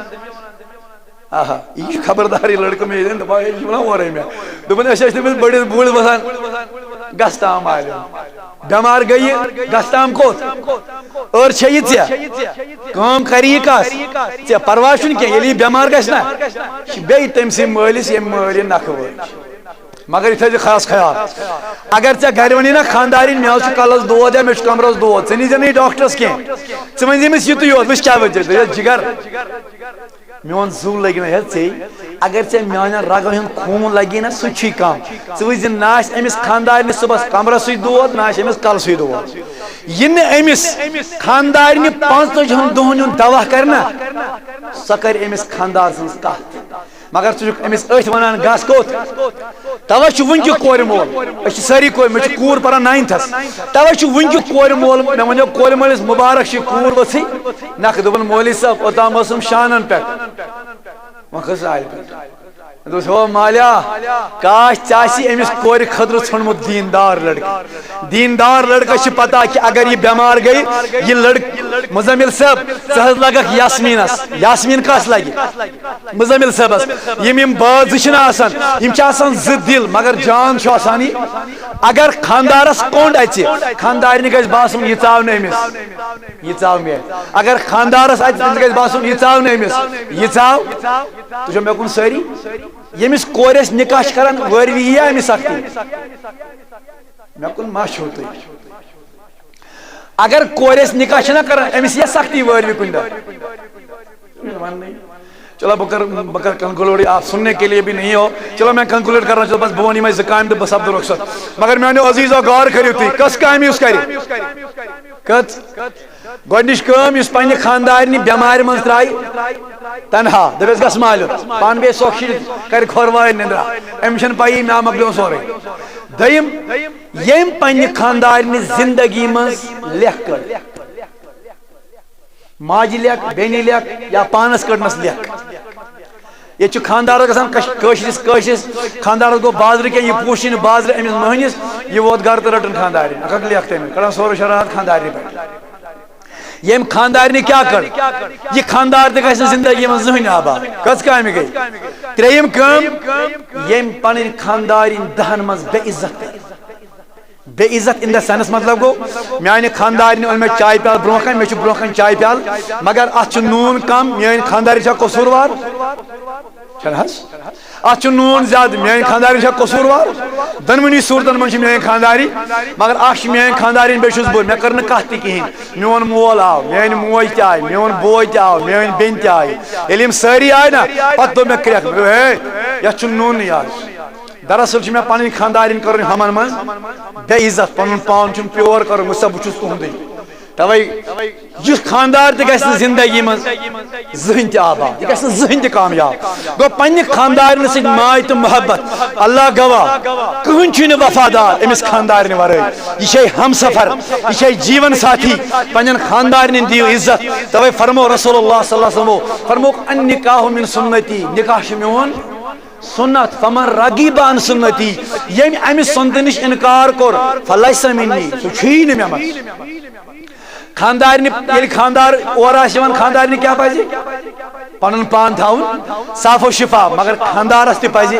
آہا، یہِ چھُ خبردار، یہِ لڑکہٕ مےٚ ییٚتٮ۪ن دَپان، یہِ چھُ وَنان اورَے مےٚ۔ دوٚپُن، أسۍ ٲسۍ تٔمِس بٔڑِس بوٗلِس وَسان، گژھ تام عالِم۔ بٮ۪مار گٔیہِ، گژھ تام کوٚت؟ أر چھےٚ یہِ ژےٚ؟ کٲم کَرِ یہِ کَس؟ ژےٚ پَرواے چھُنہٕ کینٛہہ، ییٚلہِ یہِ بٮ۪مار گژھِ نا، یہِ چھِ بیٚیہِ تٔمۍ سٕے مٲلِس، ییٚمۍ مٲلۍ یہِ نَکھٕ وٲج۔ مگر یہِ تھٲیزِ خاص خیال، اگر ژےٚ گرِ ونی نا خاندارِنۍ، مےٚ حظ چھُ کلس دود یا مےٚ چھُ کمرس دود، ژٕ نیٖزِ نہٕ یہِ ڈاکٹرس کینٛہہ، ژٕ ؤنۍ زِ أمِس یِتُے یوت، وٕچھ کیٛاہ وجہ، دوٚپُس، جگر، میون زُو لگہِ نہ ہیٚتھ ژےٚ، اگر ژےٚ میانٮ۪ن رگن ہُنٛد خوٗن لگی نہ، سُہ چھُے کم۔ ژٕ وٕچھ زِ نہ آسہِ أمِس خاندارِنہِ صُبحس کمرسٕے دود، نہ آسہِ أمِس کلسٕے دود۔ یہِ نہٕ أمِس خاندارِنہِ پانٛژتٲجی ہن دۄہن ہُنٛد دوا کرِ نہ، سۄ کرِ أمِس خاندار سٕنٛز کتھ۔ مگر ژٕ چھُکھ أمِس أتھۍ وَنان، گژھ کوٚت؟ توے چھُ وٕنہِ تہِ کورِ مول، أسۍ چھِ سٲری کورِ، مےٚ چھِ کوٗر پَران ناینتھَس، توے چھُ وٕنہِ تہِ کورِ مول۔ مےٚ وَنیو کورِ مٲلِس، مُبارک چھِ کوٗر ؤژھٕے نَکھٕ۔ دوٚپُن، مولوی صٲب، اوٚتام ٲسٕم شانَن پٮ۪ٹھ، وۄنۍ کھٔژ آلہِ پٮ۪ٹھ۔ مےٚ دوٚپُس، ہو مالیا، کاش ژےٚ آسی أمِس کورِ خٲطرٕ ژھُنمُت دیٖندار لٔڑکہٕ۔ دیٖندار لٔڑکَس چھِ پَتہ کہِ اگر یہِ بٮ۪مار گٔے، یہِ لٔڑکہٕ، مُزَمِل صٲب، ژٕ حظ لَگَکھ یاسمیٖنَس۔ یاسمیٖن کَس لَگہِ؟ مُزَمِل صٲبَس۔ یِم، یِم بٲژ زٕ چھِنہ آسان، یِم چھِ آسان زٕ دِل، مگر جان چھُ آسان یہِ۔ اگر خاندارَس کوٚنٛڈ اَژِ، خاندارنہِ گژھِ باسُن، یہِ ژاو نہٕ أمِس، یہِ ژاو مےٚ۔ اگر خاندارَس اَژِ، تٔمِس گژھِ باسُن، یہِ ژاو نہٕ أمِس، یہِ ژاو۔ تُہۍ چھِو مےٚ کُن سٲری؟ ییٚمِس کورِ أسۍ نِکاح چھِ کران، وٲروِ یی یا أمِس سختی؟ مےٚ کُن ما چھِو تُہۍ؟ اگر کورِ أسۍ نِکاح چھِنہ کران، أمِس یی سختی وٲروِ کُنہِ دۄہ؟ وَننٕے۔ چلو بہٕ کرٕ، بہٕ کرٕ کنکلوڈ، آپ سننے کے لیے بھی نہیں ہو۔ چلو میں کنکلوڈ کرنا چاہتا ہوں، بس بہٕ وَنہٕ یِمے زٕ کامہِ تہٕ بہٕ سپدٕ رۄخصت۔ مگر میانیو عزیزو، غور کٔرِو تُہۍ، کۄس کامہِ یُس کرِ؟ کٔژ؟ گۄڈٕنِچ کٲم، یُس پننہِ خاندارنہِ بٮ۪مارِ منٛز ترٛایہِ تنہا، دَپٮ۪س گژھ مالیُن، پانہٕ بیٚہہِ سۄکھِ شِرِتھ، کرِ کھۄر وٲلۍ نِندرا، أمِس چھَنہٕ پَیی مےٚ مۄکلیو سورُے۔ دوٚیِم، ییٚمۍ پننہِ خاندارنہِ زندگی منٛز لیکھ کٔڑ، ماجہِ لیکھ، بیٚنہِ لیکھ یا پانس کٔڑنس لیکھ۔ ییٚتہِ چھُ خانٛدارس گژھان کش-، کٲشرِس، کٲشرِس خانٛدارس گوٚو بازرٕ کینٛہہ، یہِ پوٗشہِ نہٕ بازرٕ أمِس مٔہنِس، یہِ ووت گرٕ تہٕ رٔٹٕن خانٛدارِنۍ، اکھ اکھ لیکھ تٔمِس، کڑان سورُے شرارت خانٛدارنہِ پٮ۪ٹھ۔ ییٚمۍ خانٛدارنہِ کیٛاہ کٔر؟ یہِ خانٛدار تہِ گژھِ نہٕ زندگی منٛز زٕہٕنۍ آباد۔ کٔژ کامہِ گٔے؟ ترٛیٚیِم کٲم، ییٚمۍ پنٕنۍ خانٛدارِنۍ دہن منٛز بے عزت کٔر۔ بے عزت in the sense مطلب گوٚو، میانہِ خاندارنہِ اوٚن مےٚ چایہِ پیالہٕ برونٛہہ کنہِ، مےٚ چھُ برونٛہہ کنہِ چایہِ پیالہٕ، مگر اتھ چھُ نوٗن کم، میٲنۍ خاندارِنۍ چھا قصوٗروار؟ چھَنہٕ حظ؟ اتھ چھُ نوٗن زیادٕ، میٲنۍ خاندارِنۍ چھا قصوٗروار؟ دۄنوٕنی صوٗرتن منٛز چھِ میٲنۍ خاندارِنۍ، مگر اکھ چھِ میٲنۍ خاندارِنۍ، بیٚیہِ چھُس بہٕ، مےٚ کٔر نہٕ کتھ تہِ کِہیٖنۍ۔ میون مول آو، میٲنۍ موج تہِ آیہِ، میون بوے تہِ آو، میٲنۍ بیٚنہِ تہِ آیہِ۔ ییٚلہِ یِم سٲری آیہِ نا، پتہٕ دوٚپ مےٚ کرٛٮ۪کھ، مےٚ دوٚپ، ہے، یتھ چھُ نوٗنٕے آز۔ دراصل چھُ مےٚ پنٕنۍ خاندارِنۍ کٔرٕنۍ ہمن منٛز بے عزت، پنُن پان چھُم پیور کرُن، وٕچھ سا بہٕ چھُس تُہُنٛدُے۔ توے یُس خاندار تہِ گژھِ نہٕ زندگی منٛز زٕہٕنۍ تہِ آباد، یہِ گژھِ نہٕ زٕہٕنۍ تہِ کامیاب۔ گوٚو پننہِ خاندارنہٕ سۭتۍ ماے تہٕ محبت، اللہ گواہ، کٕہٕنۍ چھُے نہٕ وفادار أمِس خاندارنہِ ورٲے۔ یہِ چھے ہمسفر، یہِ چھے جیون ساتھی، پننٮ۪ن خاندارنٮ۪ن دِیِو عزت۔ توے فرمو رسول اللہ صلی اللہ علیہ وسلمو، فرموکھ، النکاح من سنتی، نکاح چھُ میون سنت، فمن رغب عن سنتی، ییٚمۍ امہِ سنتہٕ نِش انکار کوٚر، فلیس منی، سُہ چھُیی نہٕ مےٚ منٛز۔ خاندارنہِ، ییٚلہِ خاندار اورٕ آسہِ یِوان، خاندارنہِ کیٛاہ پزِ؟ پنُن پان تھاوُن صاف و شفاف، مگر خاندارس تہِ پزِ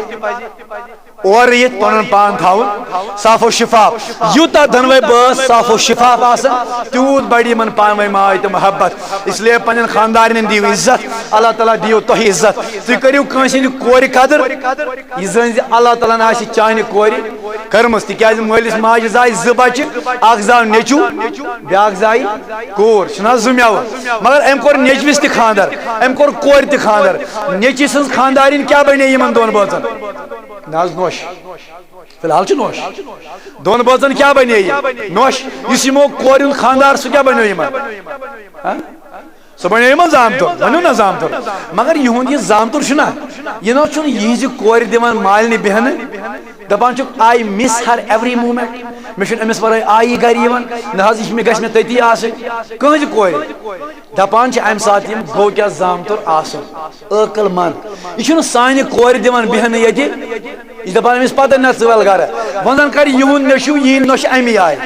اورٕ یِتھ پنُن پان تھاوُن صاف و شفاف۔ یوٗتاہ دۄنوے بٲژ صاف و شفاف آسن، تیوٗت بڑِ یِمن پانہٕ ؤنۍ ماے تہٕ محبت۔ اس لیے پننٮ۪ن خاندارنٮ۪ن دِیِو عزت، اللہ تعالیٰ دِیِو تۄہہِ عزت۔ تُہۍ کٔرِو کٲنٛسہِ ہِنٛدِ کورِ قدر، یہِ زٲنۍ زِ اللہ تعالیٰ ہن آسہِ چانہِ کورِ کٔرمٕژ، تِکیٛازِ مٲلِس ماجہِ زایہِ زٕ بچہِ، اکھ زاو نیٚچوٗ، بیٛاکھ زایہِ کوٗر، چھِنہٕ حظ زٕ مٮ۪وٕ؟ مگر أمۍ کوٚر نیٚچوِس تہِ خانٛدر، أمۍ کوٚر کورِ تہِ خانٛدر۔ نیٚچوِ سٕنٛز خانٛدارِنۍ کیٛاہ بنے یِمن دۄن بٲژن؟ نہ حظ، نوٚش۔ فی الحال چھُ نوٚش۔ دۄن بٲژن کیٛاہ بنے یہِ؟ نوٚش۔ یُس یِمو کورِ ہُنٛد خانٛدار، سُہ کیٛاہ بنیو یِمن؟ ہہ؟ سُہ بنیو یِمن زامتُر، ؤنِو نہ زامتُر۔ مگر یِہُنٛد یہِ زامتُر چھُنہ، یہِ نہ چھُنہٕ یِہنٛزِ کورِ دِوان مالنہِ بیہنہٕ، دپان چھُکھ، I miss her every moment، مےٚ چھُنہٕ أمِس ورٲے آیی گرِ یِوان، نہ حظ، یہِ چھِ مےٚ، گژھِ مےٚ تٔتی آسٕنۍ۔ کٕہٕنٛزِ کورِ؟ دپان چھِ امہِ ساتہٕ یِم، گوٚو کیٛاہ زامتُر آسُن، عٲقل مند۔ یہِ چھُنہٕ سانہِ کورِ دِوان بیہنہٕ ییٚتہِ۔ یہِ چھِ دپان أمِس پتہٕ، نہ ژٕ ول گرٕ۔ وۄنۍ زن کرِ یِہُنٛد نیٚچوٗ، یِہِنٛدۍ نۄشہِ امی آیہِ۔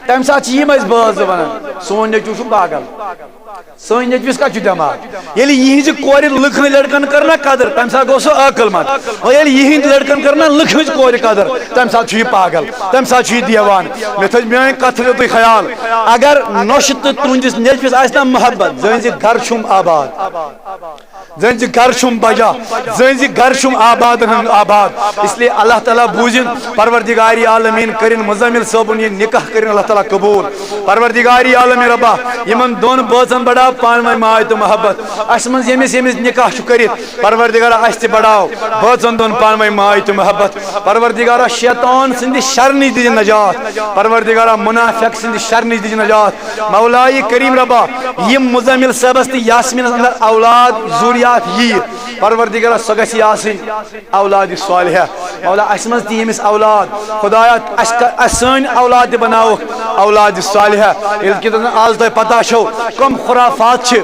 تمہِ ساتہٕ چھِ یِم أسۍ بٲژ زٕ ونان، سون نیٚچوٗ چھُ پاگل۔ سٲنۍ نیٚچوِس کتھ چھُ دٮ۪ماغ؟ ییٚلہِ یِہٕنٛزِ کورِ لُکہٕ ہٕنٛدۍ لڑکن کٔر نہ قدر، تمہِ ساتہٕ گوٚو سُہ عٲقل مند۔ وۄنۍ ییٚلہِ یِہٕنٛدۍ لڑکن کٔر نہ لُکہٕ ہٕنٛزِ کورِ قدر، تمہِ ساتہٕ چھُ یہِ پاگل، تمہِ ساتہٕ چھُ یہِ دیوان۔ مےٚ تھٲوۍ میٲنۍ کتھ تھٲیِو تُہۍ خیال، اگر نۄشہِ تہٕ تُہنٛدِس نیٚچوِس آسہِ نہ محبت، زٲنۍ زِ گرٕ چھُم آباد۔ زن زِ گھر چھُم بجا، زن زِ گھر چھُم آبادن ہُنٛد آباد۔ اس لیے اللہ تعالیٰ بوٗزِن، پروردگار عالمین کٔرِن مزمل صٲبُن یہِ نکاح کٔرِن اللہ تعالیٰ قبول۔ پروردگار عالم ربا، یِمن دۄن بٲژن بڑاو پانہٕ ؤنۍ ماے تہٕ محبت۔ اسہِ منٛز ییٚمِس ییٚمِس نکاح چھُ کٔرِتھ، پروردگارا اسہِ تہِ بڑاو بٲژن دۄن پانہٕ ؤنۍ ماے تہٕ محبت۔ پروردگارا شیطان سٕنٛدِ شرٕ نِش دِجہِ نجات، پروردگارا منافق سٕنٛدِ شرٕ نِش دِجہِ نجات۔ مولائے کریم ربا، یِم مزمل صٲبس تہٕ یاسمینس اندر اولاد ذُریات ییہِ، پروردگارا سۄ گژھِ آسٕنۍ اولاد صالحہ۔ مولا اسہِ منٛز تہِ ییٚمِس اولاد، خدایا اسہِ کر، اسہِ سٲنۍ اولاد تہِ بناوُکھ اولاد صالحہ۔ ییٚلہِ کہِ زن آز تۄہہِ پتہ چھو کم خرافات چھِ،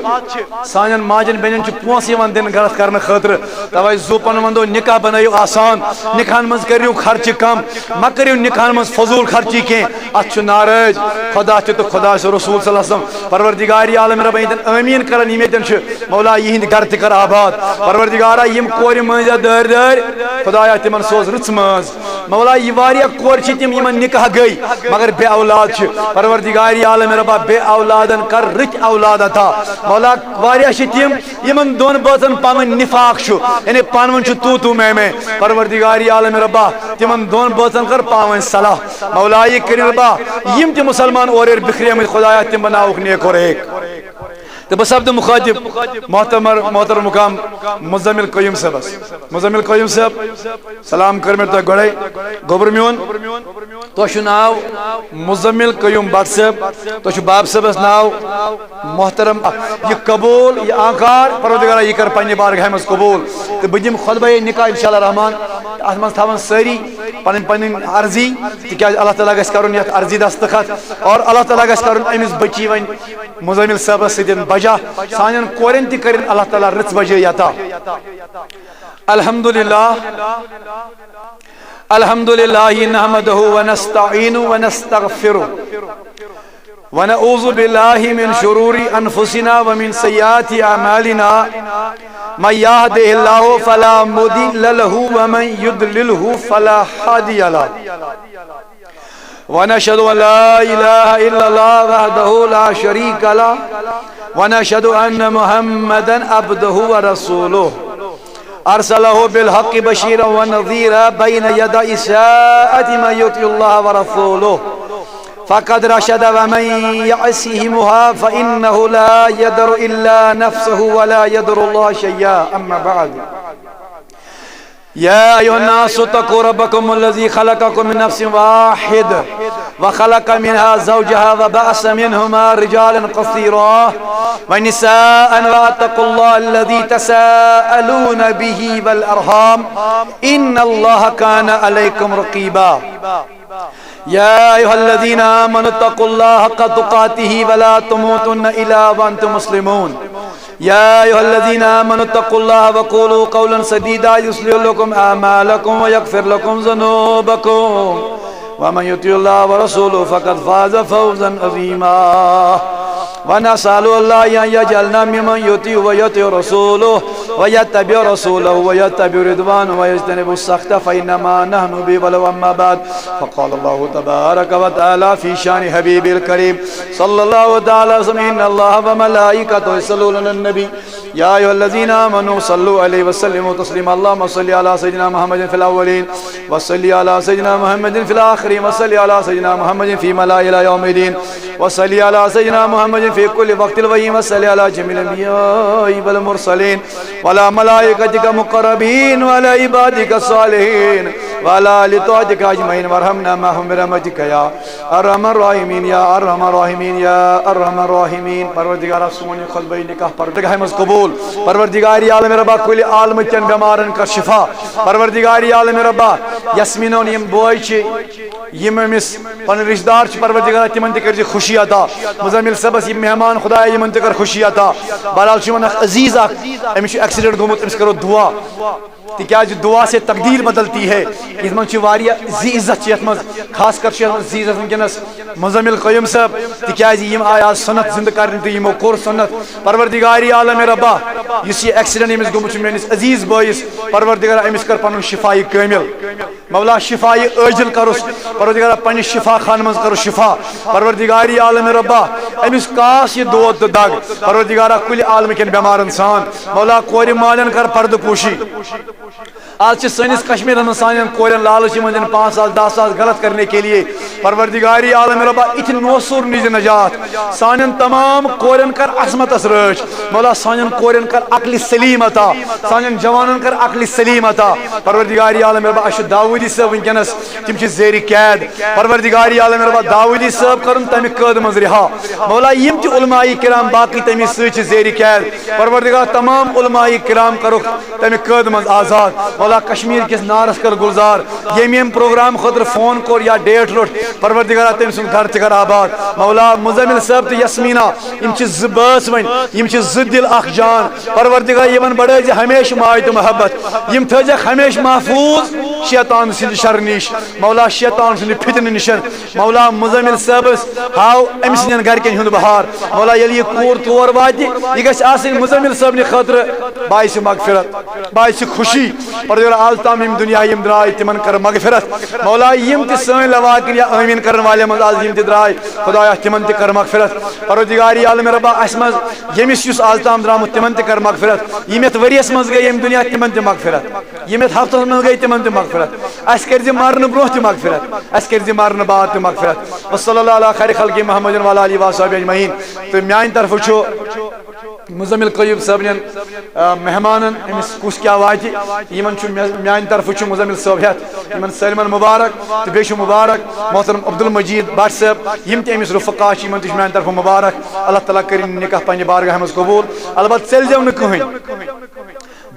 سانٮ۪ن ماجن بیٚنٮ۪ن چھِ پونٛسہٕ یِوان دِنہٕ غلط کرنہٕ خٲطرٕ، توے زُو پنہٕ وندو نکاح بنٲیِو آسان، نکاحن منٛز کٔرِو خرچہٕ کم، مہ کٔرِو نکاحن منٛز فضول خرچی کینٛہہ۔ اتھ چھُ ناراض خدا تہِ تہٕ خدا سُنٛد رسول صلی اللہ علیہ وسلم۔ پروردگار عالم رب ییٚتٮ۪ن آمین کران، یِم ییٚتٮ۪ن چھِ، مولا یِہِنٛدۍ گرٕ تہِ کر آباد۔ پروردگارا، یِم کورِ مٲنٛزِ دٲرۍ دٲرۍ، خدایا تِمن سوز رٕژ مٲنٛز۔ مولا، یہِ واریاہ کورِ چھِ تِم یِمن نکاح گٔے مگر بے اولاد چھِ۔ پروردگار عالم ربا، بے اولادن کر رٕتۍ اولاد عطا۔ مولا، واریاہ چھِ تِم یِمن دۄن بٲژن پانہٕ ؤنۍ نفاق چھُ، یعنی پانہٕ ؤنۍ چھُ تو تو میں میں۔ پروردگار عالم ربا، تِمن دۄن بٲژن کر پانہٕ ؤنۍ صلاح۔ مولائے کریم ربا، یِم تہِ مسلمان اورٕ یورٕ بکھریمٕتۍ، خدایا تِم بناوُکھ نیک و ریک۔ تہٕ بہٕ سپدٕ مُخٲطِب محترم، محترم مقام مزمل قیوم صٲبس۔ مزمل قیوم صٲب، سلام کٔر مےٚ تۄہہِ گۄڈے۔ گوٚبُر میون، تۄہہِ چھُ ناو مزمل قیوم بٹ صٲب، تۄہہِ چھُ باب صٲبس ناو محترم۔ یہِ قبول، یہِ آنکار، پروردگارا، یہِ کر پننہِ بارگاہہِ منٛز قبول۔ تہٕ بہٕ دِمہٕ خطبہ نکاح انشاءاللہ الرحمن۔ اتھ منٛز تھاون سٲری پنٕنۍ پنٕنۍ عرضی، تِکیازِ اللہ تعالیٰ گژھِ کرُن یتھ عرضی دستخط، اور اللہ تعالیٰ گژھِ کرُن أمِس بچی وۄنۍ مزمل صٲبس سۭتۍ بجا۔ سانٮ۪ن کورٮ۪ن تہِ کٔرِن اللہ تعالیٰ رٕژ بجٲے عطا۔ الحمدللہ، الحمدللہ نحمدہ ونستعین ونستغفرہ، ونعوذ باللہ من شرور انفسنا ومن سیئات اعمالنا، من یہدہ اللہ فلا مضل لہ ومن یضللہ فلا ہادی لہ۔ ونشهد أن لا إله إلا الله وحده لا شريك له، ونشهد أن محمدا عبده ورسوله، أرسله بالحق بشيرا ونذيرا بين يدي الساعة، من يطع الله ورسوله فقد رشد، ومن يعصهما فإنه لا يضر إلا نفسه ولا يضر الله شيئا. أما بعد، يا أيها الناس اتقوا ربكم الذي خلقكم من نفس واحدة وخلق منها زوجها وبعث منهما رجالا كثيرا ونساء، واتقوا الله الذي تساءلون به والأرحام، إن الله كان عليكم رقيبا. يا أيها الذين آمنوا اتقوا الله حق تقاته ولا تموتن إلا وأنتم مسلمون. يا أيها الذين آمنوا اتقوا الله وقولوا قولا سديدا يصلح لكم أعمالكم ويغفر لكم ذنوبكم، ومن يطع الله ورسوله فقد فاز فوزا عظيما. ونسأل الله أن يجعلنا ممن يطيع ويطيع رسوله ويتبع رسوله ويتبع رضوانه ويجتنب السخط، فإنما نحن به ولو. أما بعد، فقال الله تبارك وتعالى في شأن حبيبه الكريم صلى الله تعالى عليه وسلم: إن الله وملائكته يصلون على النبي، يا أيها الذين آمنوا صلوا عليه وسلموا تسليما. اللهم صل على سيدنا محمد في الأولين، وصل على سيدنا محمد في الآخرين، وصل على سيدنا محمد في ملائك إلى يوم الدين، وصل على سيدنا محمد في كل وقت، وصل على جميع الأنبياء والمرسلين، وعلى ملائكتك المقربين، وعلى عبادك الصالحين، وعلى أهل طاعتك أجمعين، وارحمنا معهم برحمتك يا أرحم الراحمين، يا أرحم الراحمين، يا أرحم الراحمين. پروردگارا، سون یہِ خطبہ نکاح پروردگارے منٛز قبول۔ پروردگار عالم ربا، کُلہِ عالمہٕ کٮ۪ن بٮ۪مارن کر شفا۔ پروردگار عالم ربا، یاسمیٖنن یِم بٲے چھِ، یِم أمِس پنٕنۍ رشتہٕ دار چھِ، پروردگارا، تِمن تہِ کٔرۍ زِ خوشی عطا۔ مزمل صٲبس یِم مہمان، خدایا، یِمن تہِ کر خوشی عطا۔ بہرحال چھُ یِمن اکھ عزیز اکھ، أمِس چھُ accident گوٚمُت، أمِس کرو دعا، تِکیازِ دعا سے تقدیر بدلتی ہے۔ یتھ منٛز چھِ واریاہ ذی عزت چھِ یتھ منٛز، خاص کر چھُ یتھ منٛز ذی عزت وٕنکیٚنس مزمل قیوم صٲب، تِکیازِ یِم آے آز سنت زندٕ کرنہِ تہٕ یِمو کوٚر سنت۔ پروردگار عالم ربا، یُس یہِ accident ییٚمِس گوٚمُت چھُ میٲنِس عزیز بٲیِس، پروردگارا، أمِس کر پنُن شفایہِ کٲمل۔ مولا، شفایہِ عٲجل کرُس، پروردگارا، پننِس شفا خانہٕ منٛز کرُس شفا۔ پروردگار عالم ربا، أمِس کاس یہِ دود تہٕ دگ، پروردگارا، کُلہِ عالمہٕ کٮ۪ن بٮ۪مارن سان۔ مولا، کورِ مالٮ۪ن کر پردٕ پوشی۔ آز چھِ سٲنِس کشمیرس منٛز سانٮ۪ن کورٮ۪ن لالچ یِوان دِنہٕ پانٛژھ ساس، دَہ ساس غلط کرنے کے لیے۔ پروردگار عالم ربا، اِتھِ نوسوٗر نِش دِ نجات۔ سانٮ۪ن تمام کورٮ۪ن کر عصمتس رٲچھ۔ مولا، سانٮ۪ن کورٮ۪ن کر عقلِ سلیم عطا۔ سانٮ۪ن جوانن کر عقلِ سلیم عطا۔ پروردگار عالم ربا، اَسہِ چھُ داوودی صٲب وٕنکیٚنس، تِم چھِ زیرِ قید۔ پروردگار عالم ربا، داوودی صٲب کرُن تمہِ قٲدٕ منٛز رہا۔ مولا، یِم تہِ علماء کرام باقٕے تَمی سۭتۍ چھِ زیرِ قید۔ پروردگار، تمام علماء کرام کرُکھ تمہِ قٲدٕ منٛز آزاد۔ مولا، کشمیر کِس نارس کر گلزار۔ ییٚمۍ ییٚمۍ پروگرام خٲطرٕ فون کوٚر یا date روٚٹ، پروردگارا، تٔمۍ سُنٛد گرٕ تہِ کر آباد۔ مولا، مزمل صٲب تہٕ یاسمیٖنہ، یِم چھِ زٕ بٲژ وۄنۍ، یِم چھِ زٕ دِل اکھ جان۔ پروردگار، یِمن بڑٲے زِ ہمیشہٕ ماے تہٕ محبت، یِم تھٲیزٮ۪کھ ہمیشہٕ محفوظ شیطان سٕنٛدِ شرٕ نِش۔ مولا، شیطان سٕنٛدِ فتنہٕ نِش۔ مولا، مزمل صٲبس ہاو أمۍ سٕنٛدٮ۪ن گرِکٮ۪ن ہُنٛد بہار۔ مولا، ییٚلہِ یہِ کوٗر تور واتہِ، یہِ گژھِ آسٕنۍ مزمل صٲبنہِ خٲطرٕ باعث مغفرت، باعث خوشی۔ پروردگار، آز تام یِم دُنیا یِم درٛاے، تِمن کر مغفرت۔ مولا، یِم تہِ سٲنۍ لواکن یا آمین کرن والٮ۪ن منٛز آز یِم تہِ درٛاے، خدایا، تِمن تہِ کر مغفرت۔ پروردگار عالم ربا، اَسہِ منٛز ییٚمِس یُس آز تام درٛامُت، تِمن تہِ کر مغفرت۔ یِم یتھ ؤریس منٛز گٔے ییٚمہِ دُنیا، تِمن تہِ مغفرت۔ یِم یتھ ہفتس منٛز گٔے، تِمن تہِ مغفرت۔ اَسہِ کٔرۍ زِ مرنہٕ برونٛہہ تہِ مغفرت، اَسہِ کٔرۍ زِ مرنہٕ بعد تہِ مغفرت۔ وصلی اللہ علی خیر خلقہ محمد وعلی آلہ وصحبہ اجمعین۔ تہٕ میانہِ طرفہٕ چھُ مزمل قیوم صٲبنٮ۪ن، آ، مہمانن، أمِس کُس کیٛاہ واتہِ، یِمن چھُ مےٚ، میٛانہِ طرفہٕ چھُ مزمل صٲب ہٮ۪تھ، یِمن سٲلمن مبارک، تہٕ بیٚیہِ چھُ مبارک محترم عبدالمجید بٹ صٲب، یِم تہِ أمِس رفقا چھِ، یِمن تہِ چھُ میٛانہِ طرفہٕ مبارک۔ اللہ تعالیٰ کٔرِن نکاح پننہِ بارگاہہِ منٛز قبوٗل۔ البتہٕ ژٔلۍ زیو نہٕ کٕہٕنۍ۔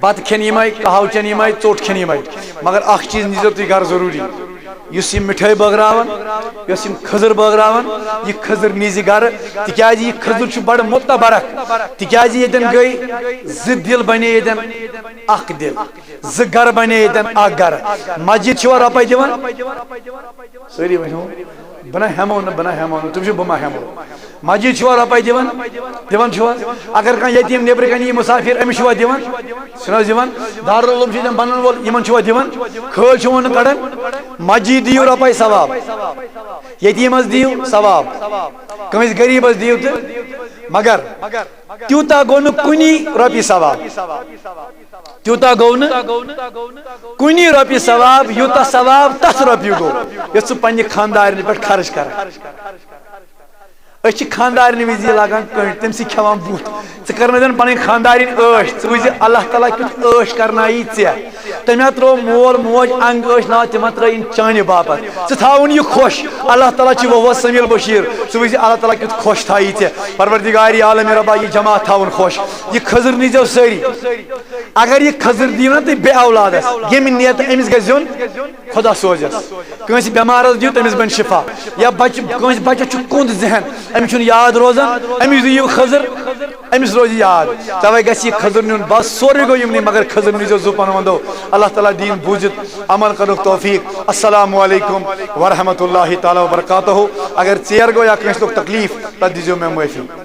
بتہٕ کھٮ۪ن یِمے، قہوٕ چٮ۪ن یِمے، ژوٚٹ کھٮ۪ن یِمے، مگر اکھ چیٖز نیٖزیو تُہۍ گرٕ ضروٗری۔ یُس یہِ مِٹھٲے بٲگراوان، یۄس یِم کھٔزٕر بٲگراوان، یہِ کھٔزٕر نیٖزِ گرٕ، تِکیٛازِ یہِ کھٔزٕر چھُ بڑٕ متبرک، تِکیٛازِ ییٚتٮ۪ن گٔے زٕ دِل، بنے ییٚتٮ۪ن اکھ دِل، زٕ گرٕ بنے ییٚتٮ۪ن اکھ گرٕ۔ مسجد چھِوا رۄپے دِوان؟ سٲری ؤنِو، بہٕ نہ ہٮ۪مو نہٕ، بہٕ نہ ہٮ۪مو نہٕ، تُہۍ چھِو، بہٕ ما ہٮ۪مو؟ مسجد چھِوا رۄپے دِوان؟ دِوان چھِوا؟ اگر کانٛہہ یتیٖم نیٚبرٕ کنہِ یی مُسافِر، أمِس چھِوا دِوان؟ چھِنہٕ حظ دِوان؟ دارالعلوم چھِ ییٚتٮ۪ن بنن وول، یِمن چھِوا دِوان؟ خٲلۍ چھِوا نہٕ کڑان؟ مسجد دِیِو رۄپے ثواب، یتیٖمس دِیِو ثواب، کٲنٛسہِ غریٖبس دِیِو تہٕ، مگر تیوٗتاہ گوٚو نہٕ کُنی رۄپیہِ ثواب، تیوٗتاہ گوٚو نہٕ کُنی رۄپیہِ ثواب، یوٗتاہ ثواب تتھ رۄپیہِ گوٚو، یۄس ژٕ پننہِ خانٛدارنہِ پٮ۪ٹھ خرٕچ کرکھ۔ أسۍ چھِ خانٛدارنہِ وِزِ یہِ لگان کٔنٛڈۍ، تٔمۍ سٕے کھٮ۪وان بُتھ۔ ژٕ کر نہٕ زن پنٕنۍ خانٛدارِنۍ عٲش، ژٕ وٕچھ زِ اللہ تعالیٰ کیُتھ عٲش کرنایی ژےٚ۔ تٔمۍ ہا ترٛوو مول موج انگ عٲش ناو، تِمن ترٛٲیِن چانہِ باپتھ۔ ژٕ تھاوُن یہِ خۄش، اللہ تعالیٰ چھِ وہوس سمیع البشیر۔ ژٕ وٕچھ زِ اللہ تعالیٰ کیُتھ خۄش تھایی ژےٚ۔ پروردگار عالم ربا، یہِ جماعت تھاوُن خۄش۔ یہِ کھٔزٕر نیٖزیو سٲری۔ اگر یہِ کھٔزٕر دِیِو نا تُہۍ بے اولادس، ییٚمہِ نیتہٕ أمِس گژھِ زیُن، خدا سوزٮ۪س۔ کٲنٛسہِ بٮ۪مارس دِیِو، تٔمِس بنہِ شفا۔ یا بچہِ، کٲنٛسہِ بچس چھُ کُنٛد ذہن، أمِس چھُنہٕ یاد روزان، أمِس دِیِو کھٔزٕر، أمِس روزِ یاد۔ توے گژھِ یہِ کھٔزٕر نیُن۔ بس سورُے گوٚو یِمنٕے، مگر کھٔزٕر نیٖزیو زُو پنہٕ ونٛدو۔ اللہ تعالیٰ دِیِن بوٗزِتھ عمل کرنُک توفیق۔ السلام علیکم ورحمۃ اللہ تعالیٰ وبرکاتہ۔ اگر ژیر گوٚو یا کٲنٛسہِ لوٚگ تکلیف، تتھ دیٖزیو مےٚ معٲفی۔